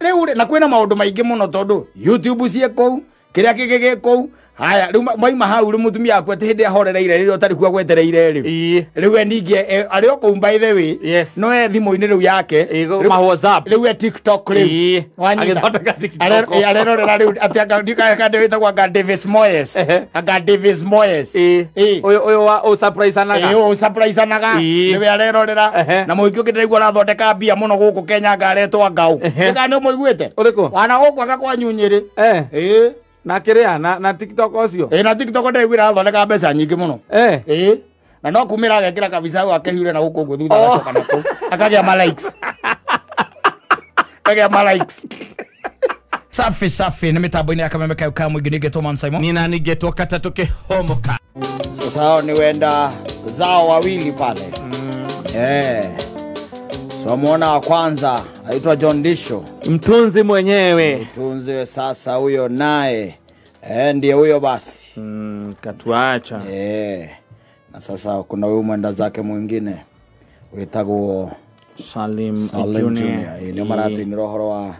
Rĩu rĩ, na kwĩna maũndũ maingĩ mũno tondũ YouTube ciĩ kũu, kĩrĩa kĩngĩ gĩ kũu. Haya, rĩu maima hau rĩu mũtumia waku atĩ hĩndĩ ahorereire rĩrĩa ũtarĩ kuo agwetereire rĩ. Rĩu we ningĩ arĩ o kũu by the way. Yes. No e thimũ-inĩ rĩu yake. Ma WhatsApp. Rĩu e TikTok rĩu. Wanyita. Agĩthondeka TikTok. Arerorera rĩu atĩ anga ndikaka wĩtagwo anga Davis Moyes. Anga Davis Moyes. Ũyũ ũyũ wa ũsurprise-anaga. Ĩ, ũsurprise-anaga. Nĩwe arerorera. Na mũhiki ũngĩ ndĩraigua arathondeka mbia mũno gũkũ Kenya anga aretwo Ngau. Kana nĩ ũmũiguĩte? Ũrĩkũ? Wana gũkũ anga kwa Nyunyĩrĩ. Na kĩrĩa na TikTok ũcio. Ĩ, na TikTok ndĩraigua arathondeka mbeca nyingĩ mũno. Ĩ. Na no kumĩra agekĩra kabica hau akehiũre na gũkũ ũguo thutha agacoka na kũu. Akagĩa ma likes. Akagĩa ma likes. Safi safi nĩ mĩtambo-inĩ ya kameme kau ka mũingĩ nĩngetwo Man Simon. Nina ningetwo katatũ kĩhomoka. Sasa hao ni wenda zao wawili pale. So muona wa kwanza aitwa John Disho. Mtunzi mwenyewe. Mtunzi sasa huyo naye. Ndiye huyo basi. Katuacha. Na sasa kuna huyu mwenda zake mwingine wetagwo Salim, Salim Junior. Junior. Nĩ maratũinĩra ũhoro wa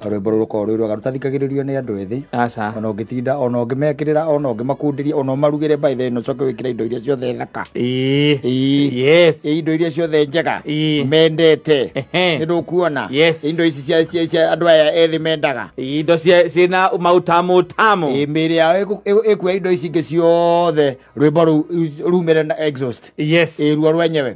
rwĩmbo rũrũ rũkoragwo rwĩ rwega rũtathikagĩrĩrio nĩ andũ ethĩ. Aca. Ona ũngĩtinda, ona ũngĩmekĩrĩra, ona ũngĩmakundĩria, ona ũmarugĩre by the way, ũcoke wĩkĩre indo iria ciothe thaka. Yes. Indo iria ciothe njega. Mendete. Nĩ ndũkuona. Yes. Indo ici cia andũ aya ethĩ mendaga. Indo ciĩna mautamu tamu. Mĩĩrĩ yao ĩkuoya indo ici ingĩ ciothe, rwĩmbo rũu rumĩre na exhaust. Yes. Ruo rwenyewe.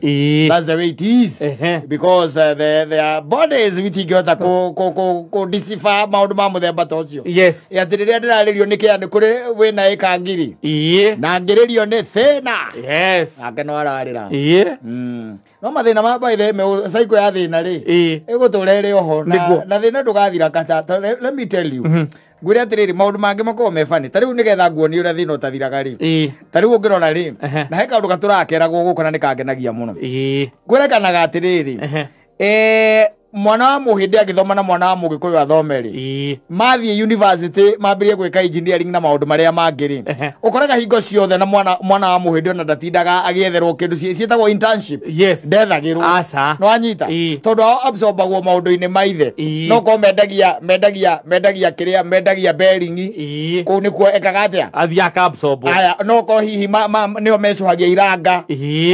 That's the way it is. Because their bodies itingĩhota ku decipher maũndũ ma mũthemba ta ũcio. Yes. Atĩ rĩrĩa ndĩrarĩrio nĩ kĩa nĩ kũrĩ wĩna ĩka ngiri. Na ngĩrĩrio nĩ thĩna. Yes. Nake no ararĩra. No mathĩna ma by the way, cycle ya thĩna rĩ. Ĩgũtũra ĩrĩ oho. Nĩguo. Na thĩna ndũgathira kata. Let me tell you. Ngwĩre atĩrĩrĩ, maũndũ mangĩ makoragwo me funny. Ta rĩu nĩgetha nguonie ũrĩa thĩna ũtathiraga rĩ. Ta rĩu ũngĩrora rĩ, na he kaũndũ gatũrakeragwo gũkũ na nĩkangenagia mũno. Kwĩrekanaga atĩrĩrĩ, mwana wa mũhĩndĩ agĩthoma na mwana wa mũgĩkũyũ athome rĩ, mathiĩ university mambĩrĩrie gwĩka engineering na maũndũ marĩa mangĩ rĩ, ũkoraga hingo ciothe na mwana wa mũhĩndĩ ona ndatindaga agĩetherwo kĩndũ ciĩtagwo internship. Yes. Ndethagĩrwo. Aca. Nĩwanyita? Tondũ ao absorbagwo maũndũ-inĩ ma ithe. No korwo mendagia kĩrĩa, mendagia bearing. Kũu nĩkuo ekaga atĩa? Athiĩ aka-absorb. Aya, no korwo hihi nĩo mecũhagia iranga.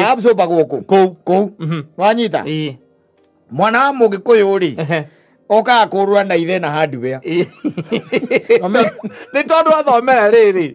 Absorbagwo kũ? Kũu. Kũu. Nĩwanyita? Mwana wa mũgĩkũyũ rĩ, okaga kũrũra na ithe na hardware. Nĩ tondũ athomera rĩrĩ,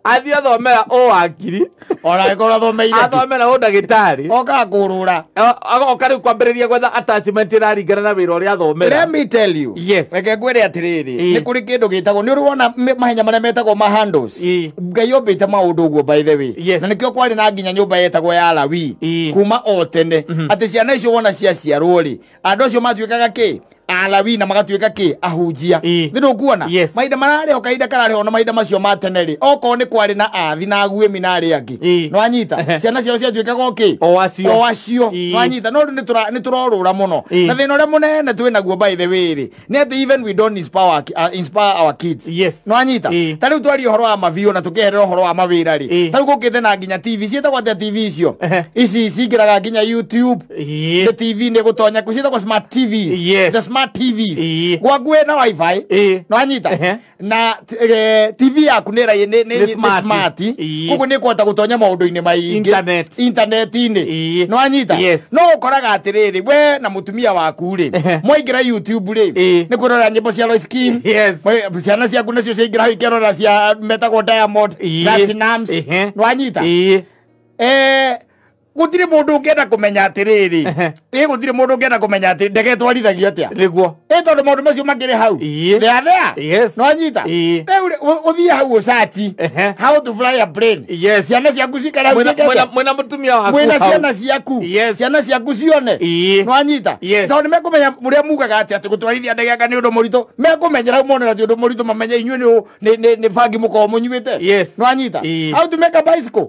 athiĩ athomera ũwakiri. Ona angĩkorwo athomeire kĩ? Athomera ũndagĩtarĩ. Okaga kũrũra. Agoka rĩu kwambĩrĩria gwetha attachment ĩraringana na wĩra ũrĩa athomera. Let me tell you. Yes. Reke ngwĩre atĩrĩrĩ, nĩ kũrĩ kĩndũ gĩtagwo, nĩ ũrĩ wona mahenya marĩa metagwo ma handles? Ngai ombĩte maũndũ ũguo by the way. Yes. Na nĩkĩo kwarĩ na nginya nyũmba yetagwo ya Lawi. Kuma o tene. Atĩ ciana icio wona ciaciarwo rĩ, andũ acio matuĩkaga kĩ? Alawi na magatuĩka kĩ? Ahunjia. Nĩ ndũkuona? Yes. Mahinda mararĩ o kahinda kararĩ o na mahinda macio ma tene rĩ, okorwo nĩ kwarĩ na athi na aguĩmi na arĩa angĩ. Nĩwanyita? Ciana ciao ciatuĩkaga o kĩ? O acio. O acio. Nĩwanyita? No rĩu nĩ tũrorũra mũno. Na thĩna ũrĩa mũnene twĩ naguo by the way rĩ, nĩ atĩ even we don't inspire our kids. Yes. Nĩwanyita? Ta rĩu twaria ũhoro wa mabiũ na tũkĩeherera ũhoro wa mawĩra rĩ. Ta rĩu gũkĩte na nginya TV, ciĩtagwo atĩa TV icio? Ici cingĩraga nginya YouTube. Nĩ TV nĩ gũtonya, ciĩtagwo smart TVs. Yes. The smart TVs. Gwaku wĩna wifi. Nĩwanyita? Na TV yaku nĩ Nĩ nĩ smart. smart. Koguo nĩ ĩkũhota gũtonya maũndũ-inĩ maingĩ. Internet. Internet-inĩ. Nĩwanyita? Yes. No ũkoraga atĩrĩrĩ, we na mũtumia waku rĩ, mwaingĩra YouTube rĩ, nĩ kwĩrorera nyĩmbo cia Lois Kim. Yes. Ciana ciaku nacio ciaingĩra hau ikerorera cia metagwo Diamond, Platinums. Nĩwanyita? Gũtirĩ mũndũ ũngĩenda kũmenya atĩrĩrĩ. Gũtirĩ mũndũ ũngĩenda kũmenya atĩ ndege ĩtwarithagio atĩa. Nĩguo. Tondũ maũndũ macio makĩrĩ hau. They are there. Yes. Nĩwanyita? Rĩu rĩ, ũthiĩ hau ũsearch. How to fly a plane. Yes. Ciana ciaku cikara hau ciĩke atĩa? Mwĩna mũtumia waku Mwĩna hau. ciana ciaku. Yes. Ciana ciaku cione. Nĩwanyita? Yes. Tondũ nĩmekũmenya ũrĩa mugaga atĩ gũtwarithia ndege anga nĩ ũndũ mũritũ. Mekũmenyera hau mone atĩ ũndũ mũritũ mamenye inyuĩ nĩ bangi mũkoragwo mũnyuĩte. Nĩwanyita? How to make a bicycle.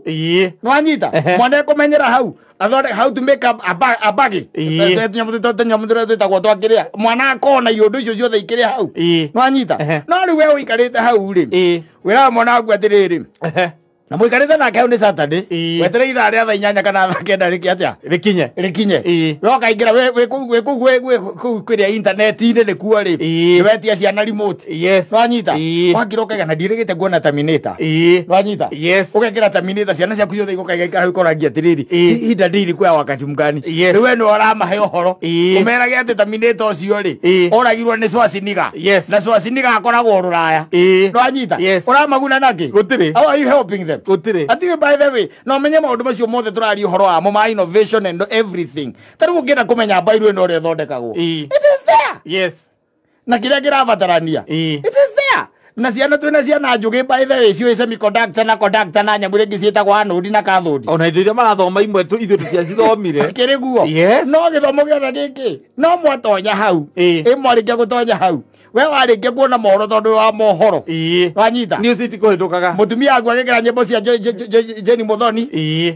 Nĩwanyita? Mwana ekũmenyera hau. Athondeke how to make a bag. Tũnyamũ tũrĩa twĩtagwo twa kĩrĩa. Mwana akona iũndũ icio ciothe ikĩrĩ hau. Nĩwanyita? No rĩu we ũikarĩte hau rĩ, wĩraga mwana waku atĩrĩrĩ, Na mũikarĩte nake hau nĩ Saturday. Wetere ithaa rĩa thaa 8 kana thaa 9 rĩki atĩa? Rĩkinye. Rĩkinye. We ũkaingĩra wĩ kũu kũrĩa intaneti-inĩ nĩkuo rĩ. Nĩwetia ciana remote. Yes. Nwanyita? Wakira ũkaiga na ndirĩgĩte kuona Terminator. Nwanyita? Yes. Ũgekĩra Terminator ciana ciaku ciothe igũkaiga ikara ikoragia atĩrĩrĩ. Ihinda ndĩrĩ ya wakati mgani. Yes. Rĩu we nĩwe ũramahe ũhoro. Ũmerage atĩ Terminator ũcio rĩ. Oragirwo nĩ Schwarzenegger. Yes. Na Schwarzenegger akoragwo rũraya. Nwanyita? Yes. Ũramaguna nakĩ? Gũtirĩ. How are you helping them? Gũtirĩ. Atire by the way, no menye maũndũ macio mothe tũraria ũhoro wamo ma innovation and everything. Ta rĩu ũngĩenda kũmenya mbairũ ĩno ũrĩa ĩthondekagwo. It is there. Yes. Na kĩrĩa kĩrabatarania. It is there. Na ciana twĩna ciana njũgĩ by the way ciũĩ semiconductor na conductor na nyamũ iria ingĩ ciĩtagwo anode na cathode. Ona indo iria marathoma imwe ithuĩ tũtiacithomire. Kĩrĩ guo. Yes. No gĩthomo gĩothe gĩkĩ no mwatonya hau. Ĩ mwarĩkia gũtonya hau. We warĩkia kuona mohoro tondũ wa mohoro. Wanyita? News itikũhĩtũkaga. Mũtumia waku agĩkĩra nyĩmbo cia Jenny Muthoni.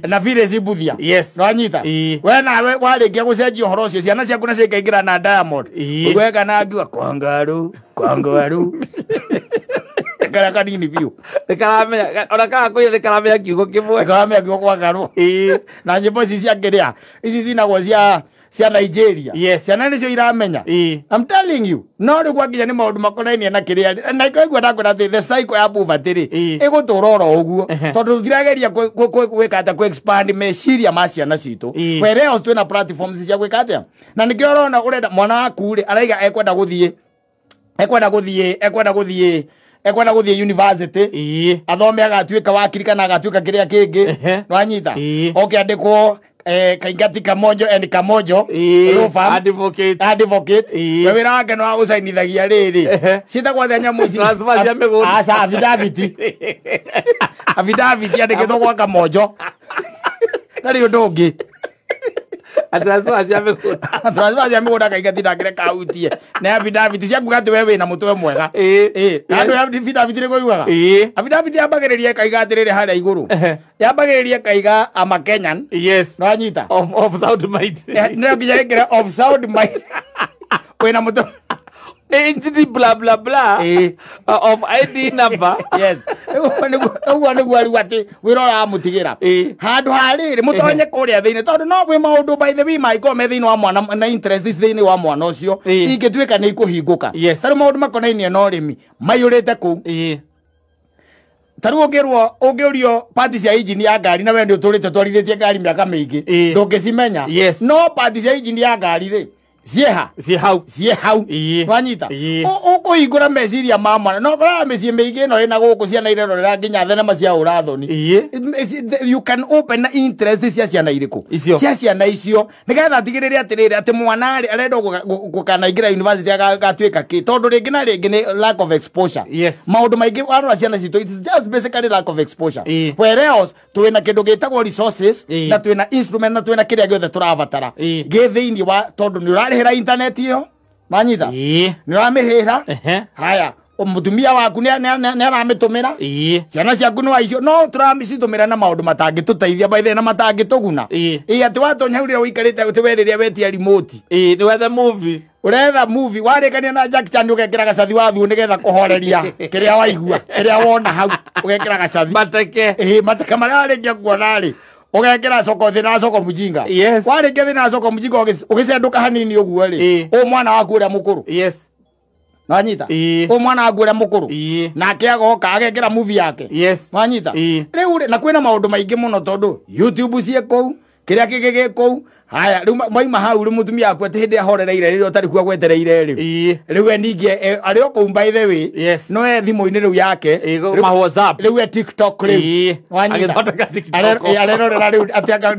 Na Phyllis Mbuthia. Yes. Wanyita? We nawe warĩkia gũcenjia ũhoro ũcio ciana ciaku nacio ikaingĩra na Diamond. Ũgweka na ngiuga kwangaru kwangaru. Kara kanini biũ. Nĩkaramenya ona kana kũiya nĩkaramenya kiugo kĩmwe. Nĩkaramenya kiugo kwangaru. Na nyĩmbo ici cia kĩrĩa ici cinagwo cia Nigeria. Yes. Ciana nĩcio iramenya. I'm telling you. No rĩu gwakinya nĩ maũndũ makonainie na kĩrĩa na ikaigua ndakwĩra atĩ the cycle ya poverty rĩ ĩgũtũra oro ũguo tondũ tũtirageria gwĩka atĩa kũ expand meciria ma ciana citũ. Whereas twĩna platforms cia gwĩka atĩa. Na nĩkĩo ũrona ũrenda mwana waku rĩ araiga ekwenda gũthiĩ ekwenda gũthiĩ university athome agatuĩka wakiri kana agatuĩka kĩrĩa kĩngĩ. Nwanyita? Oke andĩkwo Kaingati Kamonjo and Kamonjo law firm advocate. We wĩra wake no wa gũcainithagia rĩrĩ ciĩtagwo atĩa nyamũ ici? Transfer cia mĩgũnda. Aca affidavit. Affidavit yandĩkĩtwo gwa Kamonjo. Ndarĩ ũndũ ũngĩ. Transfer cia mĩgũnda. Transfer cia mĩgũnda Kaingati ndangĩreka ahutie. Na affidavit ciakuga atĩ we wĩna mũtwe mwega. Andũ ya affidavit nĩguo yugaga. Affidavit yambagĩrĩria ĩkaiga atĩrĩrĩ harĩa igũrũ. Yambagĩrĩria ĩkaiga I'm a Kenyan. Yes. Nwanyita? Of sound mind. Nĩyo nginya ĩkĩre of sound mind. Wĩna mũtwe HD blah blah blah of ID number. Yes. Ũguo nĩguo rĩu atĩ wĩra ũramũtigĩra. Handũ ha rĩrĩ mũtonye kũrĩa thĩinĩ tondũ no kwĩ maũndũ by the way mangĩkorwo me thĩinĩ wa mwana na interest thĩinĩ wa mwana ũcio ingĩtuĩka nĩ ikũhingũka. Ta rĩu maũndũ makonainie na ũrĩmi maiyũrĩte kũu. Ta rĩu ũngĩrwo ũngĩũrio pati cia injini ya ngari na we nĩ ũtũrĩte ũtwarithĩtie ngari mĩaka mĩingĩ ndũngĩcimenya. No pati cia injini ya ngari rĩ cieha ciĩ hau. Nwanyita? Ũkũhingũra meciria ma mwana no ũkoraga mĩciĩ mĩingĩ ĩno ĩna gũkũ ciana irerorera nginya thenema cia ũrathoni. You can open interest cia ciana irĩkũ? Cia ciana icio nĩgetha atigĩrĩre atĩrĩrĩ atĩ mwana rĩ arenda gũkanaingĩra university agatuĩka kĩ tondũ rĩngĩ na rĩngĩ nĩ lack of exposure. Yes. Maũndũ maingĩ warora ciana citũ it's just basically lack of exposure. Whereas twĩna kĩndũ gĩtagwo resources na twĩna instrument na twĩna kĩrĩa gĩothe tũrabatara gĩ thĩinĩ wa tondũ nĩ ũrarĩhĩra internet ĩyo. Manyita? Nĩ ũramĩrĩhĩra. Haya, mũtumia waku nĩ aramĩtũmĩra. Ciana ciaku nĩ waicio no tũramĩcitũmĩra na maũndũ matangĩtũteithia by the way na matangĩtũguna. Atĩ watonya hau rĩrĩa ũikarĩte atĩ we rĩrĩa wetia remote. Nĩ wetha movie. Ũretha movie warĩkania na Jack Chan ũgekĩra gacathi wa thuo nĩgetha kũhoreria kĩrĩa waigua kĩrĩa wona hau ũgekĩra gacathi. Mateke. Mateke marĩa warĩkia kuona rĩ ũgekĩra soko thĩna soko mjinga. Yes. Warĩkia thĩna soko mjinga ũgĩcendũka hanini ũguo rĩ ũ mwana waku ũrĩa mũkũrũ. Yes. Nwanyita? Ũ mwana waku ũrĩa mũkũrũ. Nake agoka agekĩra movie yake. Yes. Nwanyita? Rĩu rĩ na kwĩna maũndũ maingĩ mũno tondũ YouTube ciĩ kũu kĩrĩa kĩngĩ gĩ kũu. Haya rĩu maima hau rĩu mũtumia waku atĩ hĩndĩ ahorereire rĩrĩa ũtarĩ kuo agwetereire rĩ rĩu we ningĩ arĩ o kũu by the way Yes. no e thimũ-inĩ rĩu yake Ma WhatsApp. Rĩu e TikTok rĩu. Nwanyita? Agĩthondeka TikTok. Arerorera rĩu atĩ anga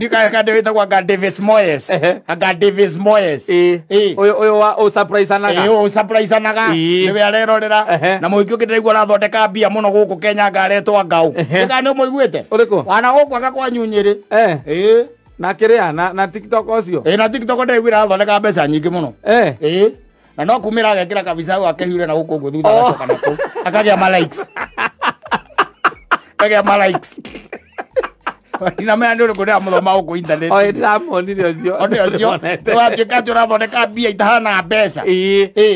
wĩtagwo anga Davis Moyes. Anga Davis Moyes. Ũyũ wa ũsurprise-anaga. Ũsurprise-anaga. Nĩwe arerorera. Na mũhiki ũngĩ ndĩraigua arathondeka mbia mũno gũkũ Kenya anga aretwo Ngau. Kana nĩ ũmũiguĩte? Ũrĩkũ? Wana gũkũ anga kwa Nyunyĩrĩ. Na kĩrĩa na TikTok ũcio? Na TikTok ndĩraiguire arathondeka mbeca nyingĩ mũno. Na no kumĩra agekĩra kabica gake hiure na gũkũ ũguo thutha agacoka na kũu. Akagĩa ma likes. Akagĩa ma likes. Ndinamenya nĩ ũrĩkũ ndĩramũthoma gũkũ internet. Oĩ ndĩramuonire ũcio. One ũcio. Watuĩka atĩ ũrathondeka mbia itahana mbeca.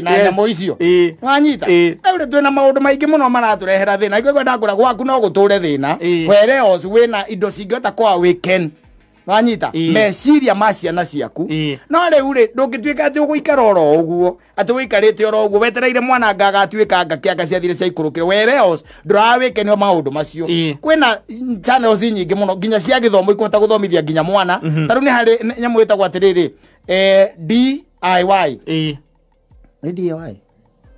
Na nyamũ icio. Nwanyita? Rĩu rĩ twĩna maũndũ maingĩ mũno maratũrehera thĩna. Ingĩkorwo ndakũra gwaku no gũtũre thĩna. Whereas wĩna indo cingĩhota kwa weekend. Wanyita meciria ma ciana ciaku. No rĩu rĩ ndũngĩtuĩka atĩ ũgũikara oro ũguo, atĩ ũikarĩte oro ũguo wetereire mwana anga agatuĩka anga kĩanga ciathire ciaikũrũkĩre. Whereas ndũrawĩkenio maũndũ macio. Kwĩna channels nyingĩ mũno nginya cia gĩthomo ikũhota gũthomithia nginya mwana. Ta rĩu nĩ harĩ nyamũ ĩtagwo atĩrĩrĩ DIY. Nĩ DIY.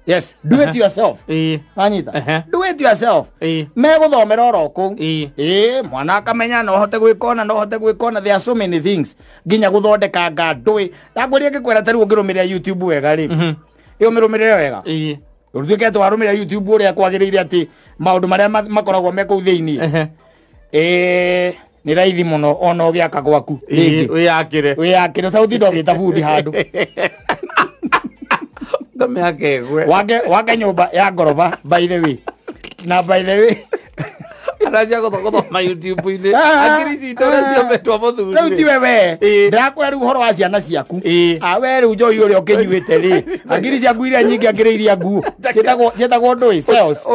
Yes, do it yourself. Wanyita. Do it yourself. Megũthomera oro kũu. Mwana akamenya no hote gwĩka no hote gwĩka. There are so many things. Nginya gũthondeka nga ndũĩ. Ndakũria ngĩkwĩra ta rĩu ũngĩrũmĩrĩra YouTube wega rĩ. Ĩyo mĩrũmĩrĩre wega. Ũtuĩke atĩ warũmĩrĩra YouTube ũrĩa kwagĩrĩire atĩ maũndũ marĩa makoragwo me kũu thĩinĩ. Nĩ raithi mũno ona ũgĩaka gwaku. Rĩngĩ. Wĩyakĩre. Wĩyakĩre ũtagũtinda ũgĩta bundi handũ. Wake nyũmba ya ngoroba by the way. Na by the way aracia gũthoma YouTube-inĩ. Akiri citũ ũrĩa ciombetwo mũthuri. Rĩu tiwe we. Ndĩrakwĩra rĩu ũhoro wa ciana ciaku. We rĩu njohi ũrĩa ũkĩnyuĩte rĩ. Akiri ciaku iria nyingĩ akĩrĩ iria nguũ. Ciĩtagwo ndũĩ cells.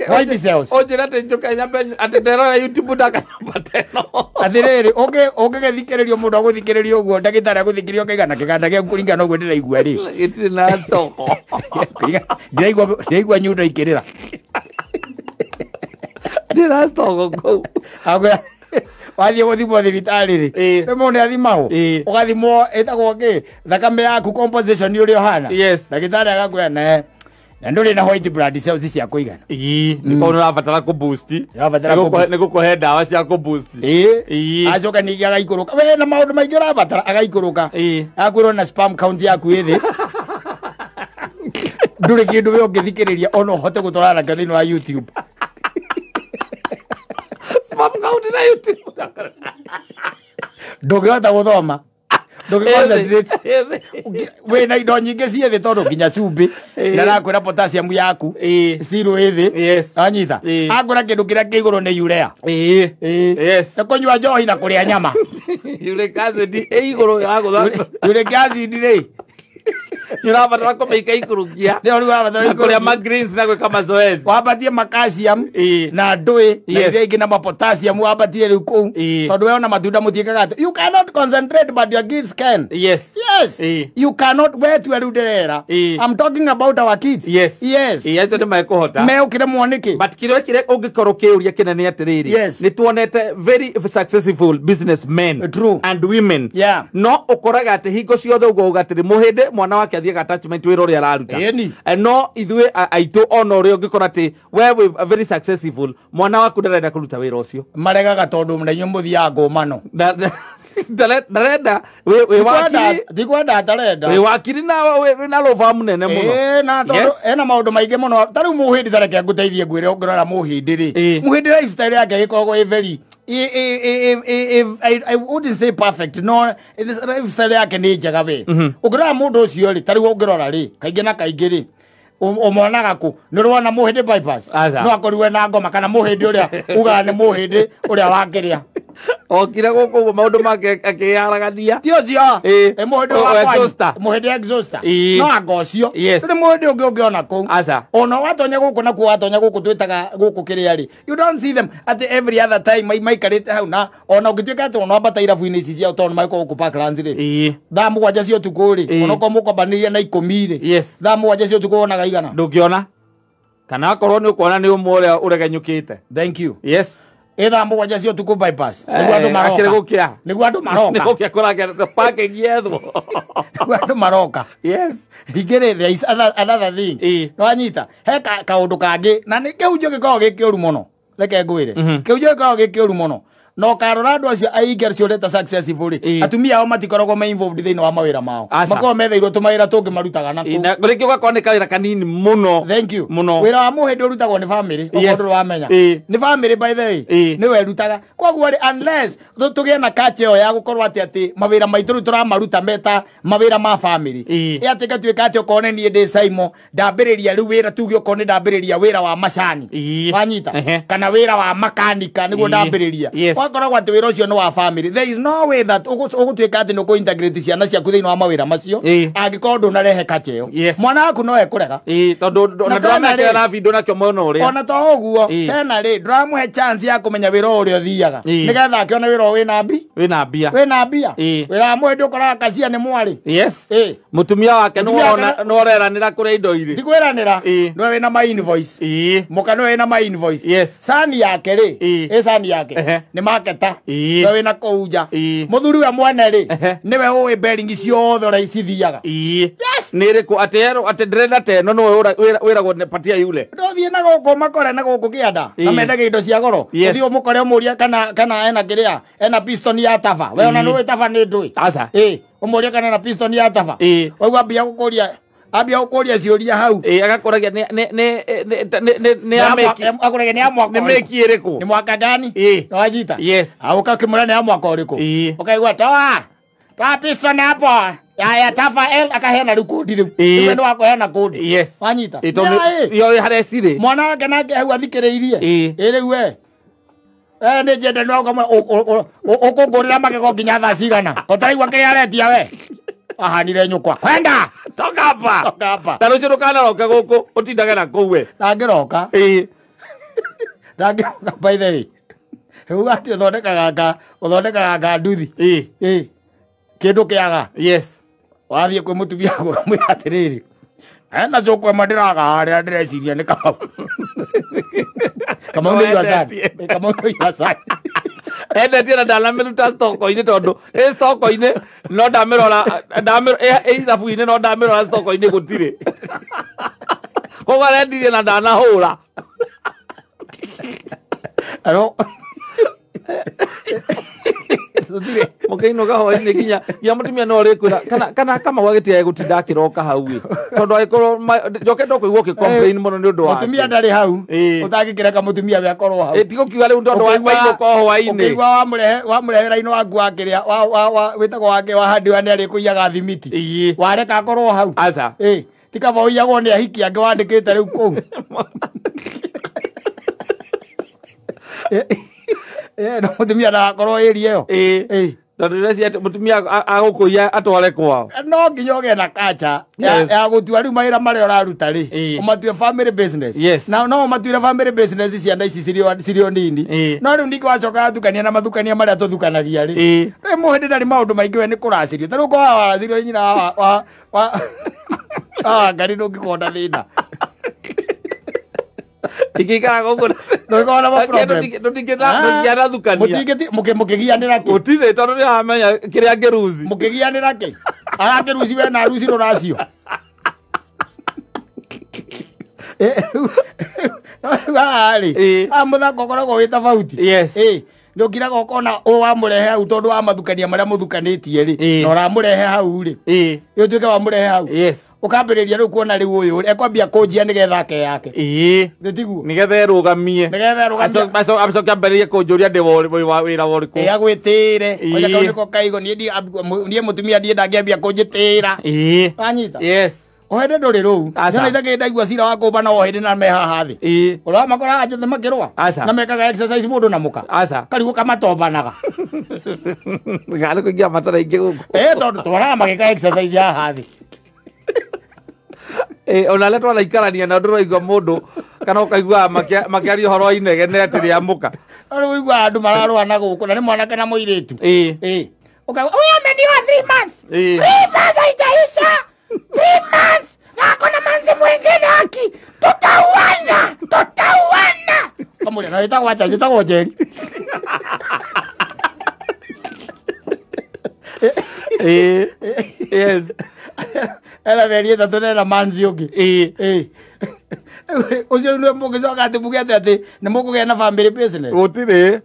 White cells. Ũnjĩre atĩ njũke nyambe atĩ nderora YouTube ndakanyũmba teno. Atĩrĩrĩ ũngĩgĩthikĩrĩrio mũndũ agũthikĩrĩrio ũguo ndagĩtarĩ agũthikĩrĩrio ũkaigana kĩganda gĩaku kũringana na ũguo ndĩraigua rĩ. Gĩtirĩ na thoko. Ndĩraigua nyundo ikĩrĩra. Ndĩracogo kũu. Wathiĩ gũthimwo thibitarĩ rĩ, nĩ mũndũ athimagwo. Ũgathimwo ĩtagwo kĩ, thakame yaku composition ũrĩa ũhana. Ndagĩtarĩ agakwĩra ne na ndũrĩ na white blood cells cia kũigana. Nĩ korwo ũrabatara kũ boost. Nĩ gũkũhe ndawa cia kũ boost. Acoka ningĩ agaikũrũka. We na maũndũ maingĩ ũrabatara agaikũrũka. Akwĩrwo na sperm count yaku ĩ thĩ. Ndũrĩ kĩndũ we ũngĩthikĩrĩria ona ũhote gũtwarana nakĩo thĩinĩ wa YouTube. Sperm count na YouTube. Ndũngĩhota gũthoma. Ndũngĩ-concentrate. Wĩna indo nyingĩ ciĩ thĩ tondũ nginya cumbĩ. Na arakwĩra potassium yaku still ĩ thĩ. Anyita. Akwĩra kĩndũ kĩrĩa kĩ igũrũ nĩ urea. Yes. Nĩ kũnyua njohi na kũrĩa nyama. Uric acid ĩ igũrũ ya gũthaka. Uric acid rĩ. Nĩ ũrabatara kũmĩika ikũrũkia. Nĩ ũrabatara kũrĩa ma greens na gwĩka mazoezi. Wambatie ma calcium na ndũĩ na iria ingĩ na ma potassium wambatie rĩu kũu. Tondũ we ona matunda mũtiĩkaga atĩ you cannot concentrate but your kids can. Yes. Yes. You cannot we tu rĩu ndĩrera. I'm talking about our kids. Yes. Yes. Acio nĩ mekũhota. Meũkĩremwo nĩkĩ? But kĩrĩa kĩrĩa ũngĩkorwo kĩũria kĩnene atĩrĩrĩ. Nĩ tuonete very successful businessmen and women. Yeah. No ũkoraga atĩ hingo ciothe ũguo uga atĩrĩ mũhĩndĩ mwana wake athiaga attachment wĩra ũrĩa araruta. No ithuĩ aitũ ona ũrĩa ũngĩkora atĩ we wĩ very successful mwana waku ndarenda kũruta wĩra ũcio. Maregaga tondũ na inyuĩ mũthiaga ngũmano. Ndarenda wĩ wakiri. Ndikwenda atarenda. Wĩ wakiri na wĩna rũba mũnene mũno. Na tondũ ena maũndũ maingĩ mũno. Ta rĩu mũhĩndĩ ta reke ngũteithie ngwĩre ũngĩrora mũhĩndĩ rĩ. Mũhĩndĩ lifestyle yake ĩgĩkoragwo ĩ very I wouldn't say perfect. No, lifestyle yake nĩ njega we. Ũngĩrora mũndũ ũcio rĩ, ta rĩu ũngĩrora rĩ, kaingĩ na kaingĩ rĩ, ũmonaga kũ? Nĩ ũrona mũhĩndĩ bypass? No akorirwe na ngoma kana mũhĩndĩ ũrĩa ugaga nĩ mũhĩndĩ ũrĩa wakĩrĩa. Okire gũkũ ũguo maũndũ make akĩyaragania. Ti ũcio. Mũhĩndĩ wa kwanyu. Mũhĩndĩ exhauster. No anga ũcio. Nĩ mũhĩndĩ ũngĩ ũngĩona kũu. Ona watonya gũkũ nakuo watonya gũkũ twĩtaga gũkũ kĩrĩa rĩ. You don't see them at every other time maikarĩte hau na ona ũngĩtuĩka atĩ ona wambata irabu-inĩ ici ciao tondũ magĩkorwo gũkũ Parklands rĩ. Thaa 7 cia ũtukũ rĩ, onokorwo mũkwambanĩria na 10 rĩ. Thaa 7 cia ũtukũ wonaga igana. Ndũngĩona. Kana akorwo nĩ ũkuona nĩ ũmwe ũrĩa ũregenyũkĩte. Thank you. Yes. Ĩthaa 7 cia ũtukũ bypass. Nĩguo andũ maroka. Nĩguo andũ maroka. Nĩ gũkĩa kũrangĩra parking yethwo. Nĩguo andũ maroka. Yes. Ningĩ rĩ, there is another thing. Nĩ wanyita. He kaũndũ kangĩ na nĩ kĩu njũ gĩkoragwo gĩ kĩũru mũno. Reke ngwĩre. Kĩu njũ gĩkoragwo gĩ kĩũru mũno. Na ũkarora andũ acio aingĩ acio ũreta successful rĩ, atumia ao matikoragwo me involved thĩinĩ wa mawĩra mao. Makoragwo metheirwo tũmawĩra tũngĩ marutaga na kũu. Na rĩngĩ ũgakorwo nĩ kawĩra kanini mũno. Thank you. Mũno. Wĩra wa mũhĩndĩ ũrutagwo nĩ family, okorwo ndũrĩ wamenya. Nĩ family by the way. Nĩwe ĩrutaga. Koguo rĩ, unless tũgĩe na culture ĩyo ya gũkorwo atĩ mawĩra maitũ rĩu tũramaruta meta mawĩra ma family. Ĩ atĩ gatuĩka atĩ okorwo nĩ niĩ ndĩ Simon, ndambĩrĩria rĩu wĩra tuge okorwo nĩ ndambĩrĩria wĩra wa macani. Wanyita? Kana wĩra wa makanika nĩguo ndambĩrĩria. Ũgakoragwo atĩ wĩra ũcio nĩ wa family. There is no way that ũgũtuĩka atĩ nĩ ũkũ-integrate ciana ciaku thĩinĩ wa mawĩra macio angĩkorwo ndũnarehe kacha ĩyo. Mwana waku no ekũrega. Tondũ ona ndũramekĩra video nakĩo mwena ũrĩa. Ona to ũguo tena rĩ ndũramũhe chance ya kũmenya wĩra ũrĩa ũthiaga nĩgetha akĩone wĩra wĩna mbi wĩna mbia wĩna mbia wĩra wa mũhĩndĩ ũkoraga kacia nĩ mwarĩ. Yes. Mũtumia wake nĩ ũreranĩra kũrĩa indo irĩ. Tikwĩranĩra nĩwe wĩna ma invoice. Mũka nĩwe wĩna ma invoice. Yes. Sani yake rĩ ĩ sani yake nĩ marketer nĩwe wĩna kũu nja. Mũthuri we mwene rĩ nĩwe ũĩ bearing ciothe ũrĩa cithiaga. Yes. Nĩ ĩrĩkũ atĩ atĩ ndĩrenda ta ĩno nĩwe wĩragwo nĩ patia yule. Ndũthiĩ na gũkũ makore na gũkũ kĩanda na mendagia indo cia goro. Ũthiĩ ũmũkore ũmũrie kana ena kĩrĩa ena piston ya taba. We ona nĩũĩ taba nĩ ndũĩ. Aca. Ũmũrie kana ena piston ya taba. Waigua ambia gũkũria ambia gũkũria ciũria hau. Agakũragia nĩ ya meki. Akũragia nĩ ya mwaka ũrĩkũ. Nĩ meki ĩrĩkũ. Nĩ mwaka gani? Nĩwanyita? Yes. Ũgakĩmũra nĩ ya mwaka ũrĩkũ. Ũkaigua toa toa piston hapo ya tafa L akaheana rĩu kodi rĩu. Rĩu nĩ wakũheana kodi. Yes. Wanyita? Iyo harĩa cirĩ. Mwana wake nake hau athikĩrĩirie. Ĩ rĩu we nĩ njende no ũkũngũrĩra magego nginya thaa cigana. Ũtaraigua kĩrĩa aretia we. Ahanire nyũkwa. Kwenda. Toka hapa. Toka hapa. Na rũciũ ndũkanaroke gũkũ ũtindage na kũu we. Ndangĩroka. Ndangĩroka by the way. Rĩu atĩ ũthondekaga nga nduthi. Kĩndũ kĩaga. Yes. Wathiĩ kwĩ mũtumia waku ũkamwĩra atĩrĩrĩ ena cũkũ ĩmwe ndĩraga harĩa ndĩreciria nĩ Kamau. Kamau nĩ yua cani. Kamau nĩ yua cani. Endetie na ndanamĩruta stoko-inĩ tondũ ĩ stoko-inĩ no ndamĩrora ĩ ithabu-inĩ no ndamĩrora stoko-inĩ gũtirĩ. Koguo arendirie na ndanahũra. Aro Mũkĩinũka hwaĩ-inĩ nginya mũtumia no ũrĩkwĩra kana Kamau agĩtigae gũtinda akĩroka hau ĩ tondũ angĩkorwo njoke ndũkũigua ũkĩ complain mũno nĩ ũndũ wake. Mũtumia ndarĩ hau ũtangĩkĩreka mũtumia we akorwo hau. Ti gũkiuga rĩu tondũ wainũka o hwaĩ-inĩ. Ũkĩigua wamũrehe wĩra-inĩ waku wa kĩrĩa wĩtagwo wake wa hardware nĩ arĩkũiyaga thimiti. Wareka akorwo hau. Aca. Ti kaba ũiyagwo nĩ ahiki angĩ wandĩkĩte rĩu kũu. No mũtumia ndagakorwo ĩria ĩyo. Tondũ ndĩreciria atĩ mũtumia agũkũiya atware kwao. No nginya ũgĩe na kacha ya gũtua rĩu mawĩra marĩa ũraruta rĩ ũmatue family business. Na no ũmatuire family business ciana ici cirĩ o nini. No rĩu ningĩ wacoka watukania na mathukania marĩa tũthukanagia rĩ rĩu mũhĩndĩ ndarĩ maũndũ maingĩ we nĩ kũracĩrio. Ta rĩu korwo waracĩrio nĩ nyina wa Ngai ndũngĩkorwo na thĩna. Ingĩikara gũkũ ndũngĩkorwo na problem. Ndũngĩanathukania. Mũkĩgianĩra kĩ? Gũtirĩ tondũ nĩaramenya kĩrĩa angĩruci. Mũkĩgianĩra kĩ? Arakĩruci we na aruci rũracio. No rĩu haha rĩ haha mũthako ũkoragwo wĩ tofauti. Yes. Nĩ ũkiraga ũkona ũyũ wamũrehe hau tondũ wa mathukania marĩa mũthukanĩtie rĩ na ũramũrehe hau rĩ ũtuĩke wamũrehe hau. Yes. Ũkambĩrĩria rĩu kuona rĩu ũyũ ekwambia kũnjia nĩgetha ake yake. Nĩ tiguo? Nĩgetha erũgamie. Nĩgetha erũgamie. Acoke ambĩrĩrie kũnjũria ndĩ wĩra ũrĩkũ. Agwĩtĩre. Oya kau nĩko kaigo niĩ mũtumia ndiĩ ndangĩambia kũnjĩtĩra. Wanyita? Yes. Ohĩndĩ ndũrĩ rũu. Nĩ ithakĩ ndaigua cira wa kũmba na ohĩndĩ na me haha thĩ. Ũrĩa makoraga njĩthĩ makĩrũa. Na mekaga exercise mũndũ na mũka. Karigũ kamatombanaga. Ngarĩ kũingĩra matara ingĩ gũkũ. Tondũ twonaga magĩka exercise haha thĩ. Ona arĩa twanaikarania nao ndũraigua mũndũ kana ũkaigua makĩaria ũhoro wa inegene atĩ rĩa mũka. No rĩu ũiguaga andũ mararũa na gũkũ na nĩ mwanake na mũirĩtu. Ũkaigua huyu ameniwa 3 months. 3 months haijaisha. 3 months. Na akona manzi mwingine haki. Tutauana. Tutauana. Kamũria na wĩtagwo atĩa? Njĩtagwo Njeri. Yes. Ena mĩeri ĩtatũ na ena manzi ũngĩ. Ũcio nĩwe mũngĩcoka atĩ muge atĩ nĩ mũkũgĩa na family business. Gũtirĩ.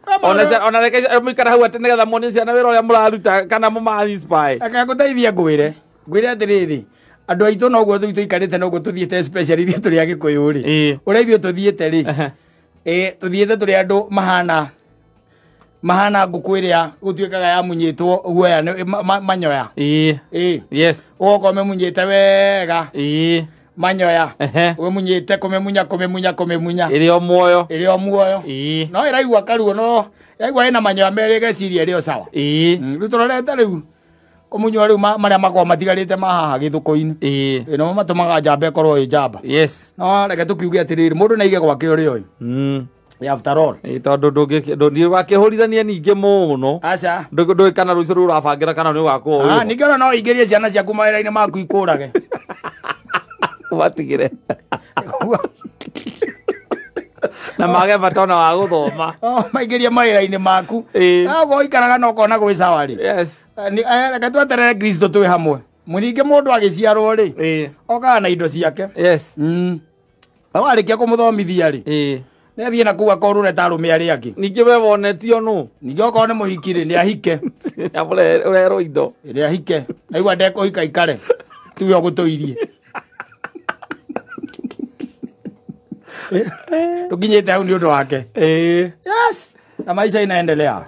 Ona reke mũikare hau atĩ nĩgetha muonie ciana wĩra ũrĩa mũraruta kana mũma inspire. Reke ngũteithie ngwĩre. Ngwĩre atĩrĩrĩ andũ aitũ noguo rĩu tũikarĩte noguo tũthiĩte especially ithuĩ tũrĩ Agĩkũyũ rĩ ũrĩa ithuĩ tũthiĩte rĩ tũthiĩte tũrĩ andũ mahana ngũkũ ĩrĩa gũtuĩkaga yamunyĩtwo guoya manyoya. Yes. Ũgokorwo memunyĩte wega. Manyoya. Wĩmunyĩte kũmĩmunya kũmĩmunya kũmĩmunya. Ĩrĩ o muoyo. Ĩrĩ o muoyo. No ĩraigua karuo no yaigua ĩna manyoya merĩ ĩgeciria ĩrĩ o sawa. Rĩu tũrorete rĩu kũmunywo rĩu marĩa makoragwo matigarĩte ma haha gĩthũkũ-inĩ. Ĩno matũmaga njamba ĩkorwo ĩ njamba. Yes. No reke tũkiuge atĩrĩrĩ mũndũ nĩaige gwake ũrĩa ũyũ. After all. Tondũ ndũngĩkĩhũrithania ningĩ mũno. Aca. Ndũĩ kana rũciũ rũu ũrabangĩra kana nĩ ũgakorwo wĩho. Ningĩ ona no ũingĩrie ciana ciaku mawĩra-inĩ maku ikũrage. Ũmatigĩre. Na mage bata ona wa gũthoma. Maingĩrie mawĩra-inĩ maku. Ũguo ũikaraga na ũkona gwĩ sawa rĩ. Yes. Reke tweterere Kristo twĩ hamwe. Ningĩ mũndũ agĩciarwo rĩ, okaga na indo ciake. Yes. Warĩkia kũmũthomithia rĩ, nĩathiĩ na kũu akorũre ta arũme arĩa angĩ. Ningĩ we wonetio nũ? Ningĩ okorwo nĩ mũhiki rĩ, nĩahike. Ũrerwo indo. Nĩahike. Naigua ndekũhika ikare. Tiwe ũgũtũirie. Tũkinyĩte hau nĩ ũndũ wake. Yes. Na maisha inaendelea.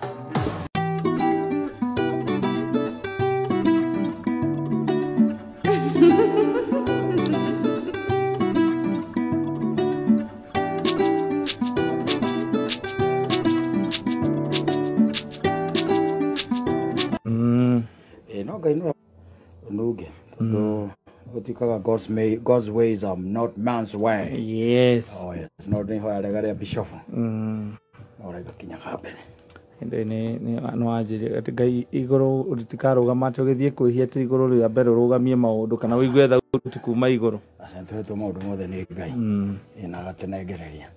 No Ngai no nduge tondũ gũtuĩkaga God's ways are not man's way. Yes. Oh yes. No nĩ hoya rega rĩa bishop. No rega kinyaga mbere. Nĩ nĩ wanjĩrire atĩ Ngai igũrũ rĩtikarũgama atĩ ũgĩthiĩ kwĩhia ti igũrũ rĩa mbere ũrũgamie maũndũ kana ũigue thauti kuma igũrũ. Asante wetu maũndũ mothe nĩ Ngai. Na agatũnengereria.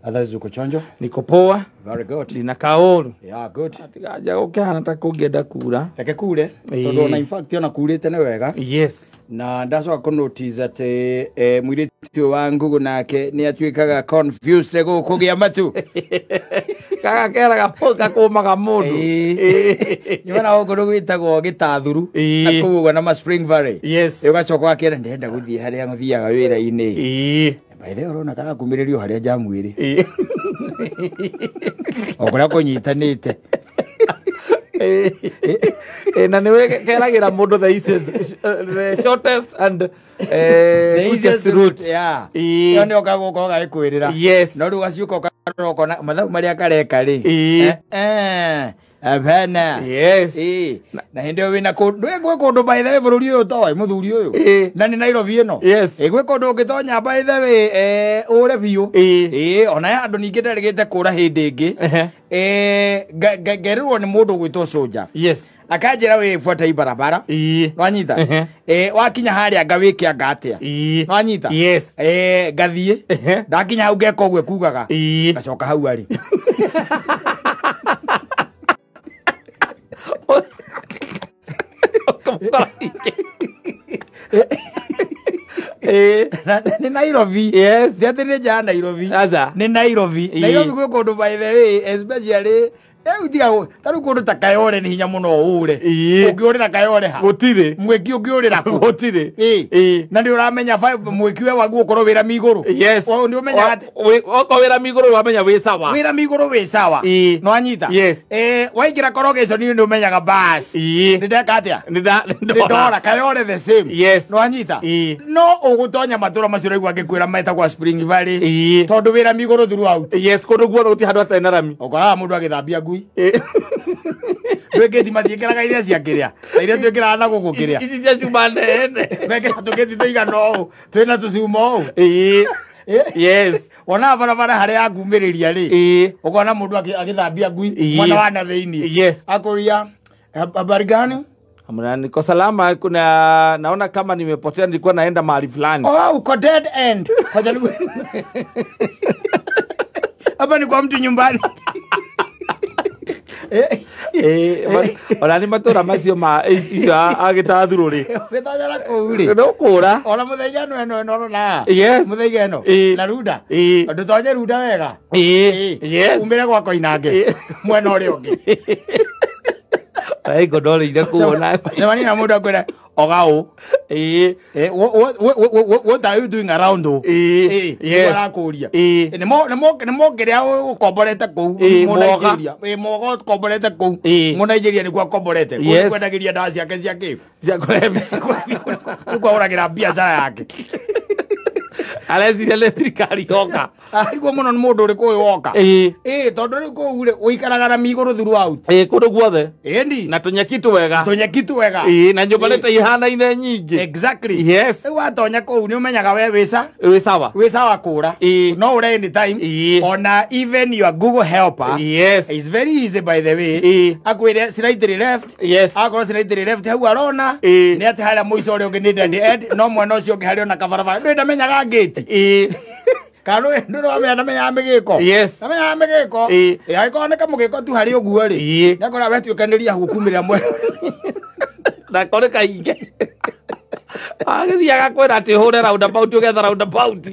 Otherwise uko chonjo? Niko poa. Very good. Nina kaũru. Yeah, good. Atigaja gũkĩhana ta kũngĩenda kura. Reke kure. Tondũ ona in fact ona kurĩte nĩ wega. Yes. Na ndacoka kũ notice atĩ mũirĩtu wa Ngugu nake nĩ atuĩkaga confused gũkũ gĩa matu. Kaga keraga gakũmaga mũndũ. Nĩwona gũkũ nĩ gwĩtagwo gĩtathuru na kũu ũguo na ma Spring Valley. Yes. Ũgacoka ũgakĩra ndĩrenda gũthiĩ harĩa ngũthiaga wĩra-inĩ. By the way ũrona karakumĩrĩrio harĩa jamu ĩrĩ. O kũrĩa kũnyitanĩte. Na nĩwe keragĩra mũndũ the easiest, the shortest and quickest route. Yeah. Ĩyo nĩyo kagũka ũgagĩkwĩrĩra. Yes. No rĩu gaciũka ũkarora ũkona mathabu marĩa kareka rĩ. Hapana. Yes. Na hĩndĩ ĩyo wĩna kũndũ gwĩ kũndũ by the way bũrũri ũyũ ũtoĩ mũthuri ũyũ. Na nĩ Nairobi ĩno. Yes. Gwĩ kũndũ ũngĩtonya by the way ũre biũ. Ona andũ ningĩ nderĩgĩte kũra hĩndĩ ĩngĩ. Ngerĩrwo nĩ mũndũ ũgwĩtwo Soldier. Yes. Akanjĩra wĩbuata i barabara. Nwanyita. Wakinya harĩa ngawĩke anga atĩa. Nwanyita. Yes. Ngathiĩ. Ndakinya hau ngeka ũguo ekugaga. Ngacoka hau arĩ. Nĩ Nairobi. Yes. Ti atĩ nĩ nja ya Nairobi. Aca. Nĩ Nairobi. Nairobi gwĩ kũndũ by the way especially tiga ta rĩu kũndũ ta Kayole nĩ hinya mũno ũũre. Ũngĩũrĩra Kayole ha? Gũtirĩ. Mwĩki ũngĩũrĩra kũ? Gũtirĩ. Na nĩ ũramenya mwĩki we waguo ũkorwo wĩra migũrũ. Yes. Nĩ ũmenyaga atĩ okorwo wĩra migũrũ wamenya wĩ sawa. Wĩra migũrũ wĩ sawa. Nĩwanyita? Yes. Waingĩra korogation nĩ ũmenyaga bas. Nĩ ndeka atĩa? Nĩ ndora. Kayole the same. Yes. Nĩwanyita? No ũgũtonya matũra macio ũraigua ngĩkwĩra metagwo Spring Valley. Tondũ wĩra migũrũ throughout. Yes, kũndũ guothe gũtirĩ handũ hatarĩ na rami. Ũkoraga mũndũ agĩthambia ngui. Twĩkĩti matiĩkĩraga iria cia kĩrĩa ta iria twĩkĩraga na gũkũ kĩrĩa ici cia cuma nene mekĩra tũkĩti tũigana ũũ twĩna tũcuma ũũ. Yes. Wonaga barabara harĩa yakumĩrĩria rĩ, ũkona mũndũ agĩthambia ngui mwena wa na thĩinĩ. Yes. Akũria habari gani? Amna, niko salama. Kuna naona kama nimepotea, nilikuwa naenda mahali fulani. Oh, uko dead end. Hapa ni kwa mtu nyumbani. Ona nĩ matũra macio ma icio agĩtathurũ rĩ. Ũgĩtonyera kũu rĩ. No kũra. Ona mũthenya ĩno ĩno ĩno na. Yes. Mũthenya ĩno. Na runda. Ndũtonye runda wega. Yes. Umĩre gwa Koinange. Mwena ũrĩa ũngĩ. Ai godore kuona. Jamani na mũndũ akwĩra oga ũ. What are you doing around though? Yes. Arakũria. Nĩ mokĩrĩa ũkomborete kũu mũ Nigeria. Moga ũkomborete kũu. Mũ Nigeria nĩkuo akomborete. Kũu kwendagĩria ndawa ciake cia kĩ? Cia kũrebia. Nĩkuo ahũragĩra biacara yake. Areciria nĩ thirikari yoka. Arigwo mũno nĩ mũndũ ũrĩkũ ũyũ woka. Ĩĩ tondũ rĩu kũu rĩ ũikaraga na migũrũ throughout. Ĩĩ kũndũ guothe. Ĩni. Na tũnyeki twega. Tũnyeki twega. Ĩĩ na nyũmba nĩ ta ihanaine nyingĩ. Exactly. Yes. Rĩu watonya kũu nĩ ũmenyaga we wĩca. Wĩ sawa. Wĩ sawa kũra. Ĩĩ. No ũre anytime. Ĩĩ. Ona even your Google helper. Yes. Is very easy by the way. Ĩĩ. Akwĩre slightly left. Yes. Akorwo slightly left hau arona. Ĩĩ. Nĩ atĩ harĩa mũico ũrĩa ũngĩ nĩ dead end no mwena ũcio ũngĩ harĩ ona kabarabara. Ndũĩ ndamenyaga gate. Ĩĩ. Kana ndũĩ ndamenyaga mĩgĩko. Yes. Ndamenyaga mĩgĩko. Ĩĩ. Ĩĩ angĩkorwo nĩ kamũgĩko tu harĩ ũguo rĩ. Ĩĩ. Nĩakora we tuĩkanĩria hau ũkumĩrĩra mwena. Na kore kaingĩ. Agĩthiaga kwĩra atĩ hũre roundabout ũgetha roundabout.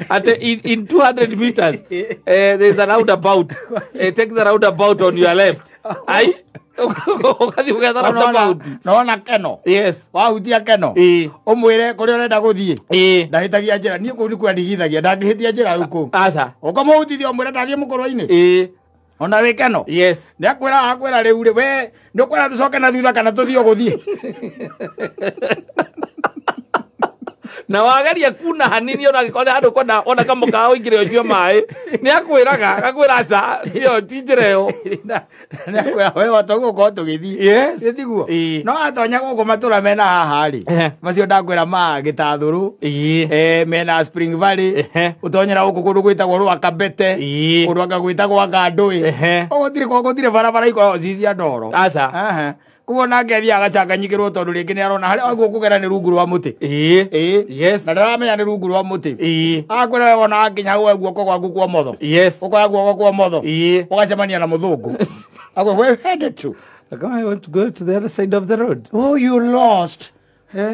Atĩ in 200 meters there's a roundabout. Take the roundabout on your left. Ai ũgathiĩ ũgetha roundabout. Nona keno. Yes. Wahutia keno. Ĩĩ. Ũmwĩre kũrĩa ũrenda gũthiĩ. Ĩĩ. Ndahĩtagia njĩra niĩ kũu nĩkuo ndigithagia ndangĩhĩtia njĩra rĩu kũu. Aca. Ũkamũhutithia ũmwĩre ndathiĩ mũkũrũ-inĩ. Ĩĩ. Ona wĩ keno. Yes. Nĩ akwĩra rĩu rĩ we nĩ ũkwenda tũcoke na thutha kana tũthiĩ ũgũthiĩ. Na wageria kuna hanini ona angĩkorwo nĩ handũ ũkwenda ona kamũkawa ũingĩre ũnyue maĩ nĩ akwĩraga agakwĩra aca ĩyo ti njĩra ĩyo. Nĩ akwĩra we wota gũkorwo tũgĩthiĩ. Yes. Ĩ tiguo? Ĩĩ. No atonya gũkũ matũra mena haha rĩ. Macio ndakwĩra ma Gĩtathũrũ. Ĩĩ. Mena Spring Valley. Ũtonyera gũkũ kũndũ gwĩtagwo Rwakabete. Ĩĩ. Kũndũ anga gwĩtagwo Ngandũĩ. Gũtirĩ barabara ikoragwo ci cia ndoro. Aca. Koguo nake athiaga agacanganyikĩrwo tondũ rĩngĩ nĩ arona harĩa agwo kũgera nĩ rungu rwa mũtĩ. Ĩĩ. Ĩĩ. Yes. Na ndaramenya nĩ rungu rwa mũtĩ. Ĩĩ. Akwĩra we wona wakinya hau woe guoko gwaku kwa motho. Yes. Ũkoya guoko kwa motho. Ĩĩ. Ũgacemania na mũthũngũ. Akwĩra where you headed to? I want to go to the other side of the road. Oh, you lost.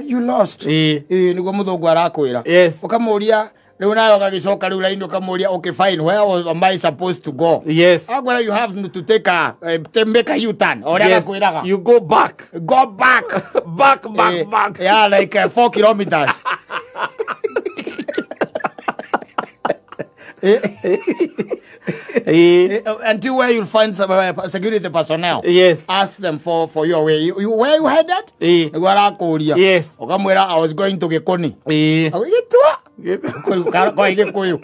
You lost. Ĩĩ. Ĩĩ nĩguo mũthũngũ arakwĩra. Yes. Ũkamũria rĩu nawe ũgagĩcoka rĩu raini ũkamũria okay fine where am I supposed to go? Yes. Akwĩra you have to take a to make a U-turn. Ũrĩa Yes. gakwĩraga. You go back. Go back. Back, back, back. Yeah, like 4 kilometers. Until where you'll find some security personnel. Yes. Ask them for your way. You, where you headed? Nĩguo arakũria. Yes. Ũkamwĩra I was going to Gĩkũni. Ĩĩ. Gĩtua. Kwa Gĩkũyũ.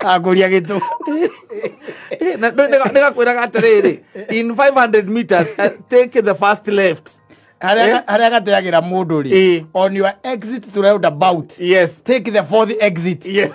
Akũria gĩtũ. Na nĩgakwĩraga atĩrĩrĩ in 500 meters take the first left. Harĩa gateagĩra mũndũ rĩ. On your exit to roundabout. Yes. Take the fourth exit. Yes.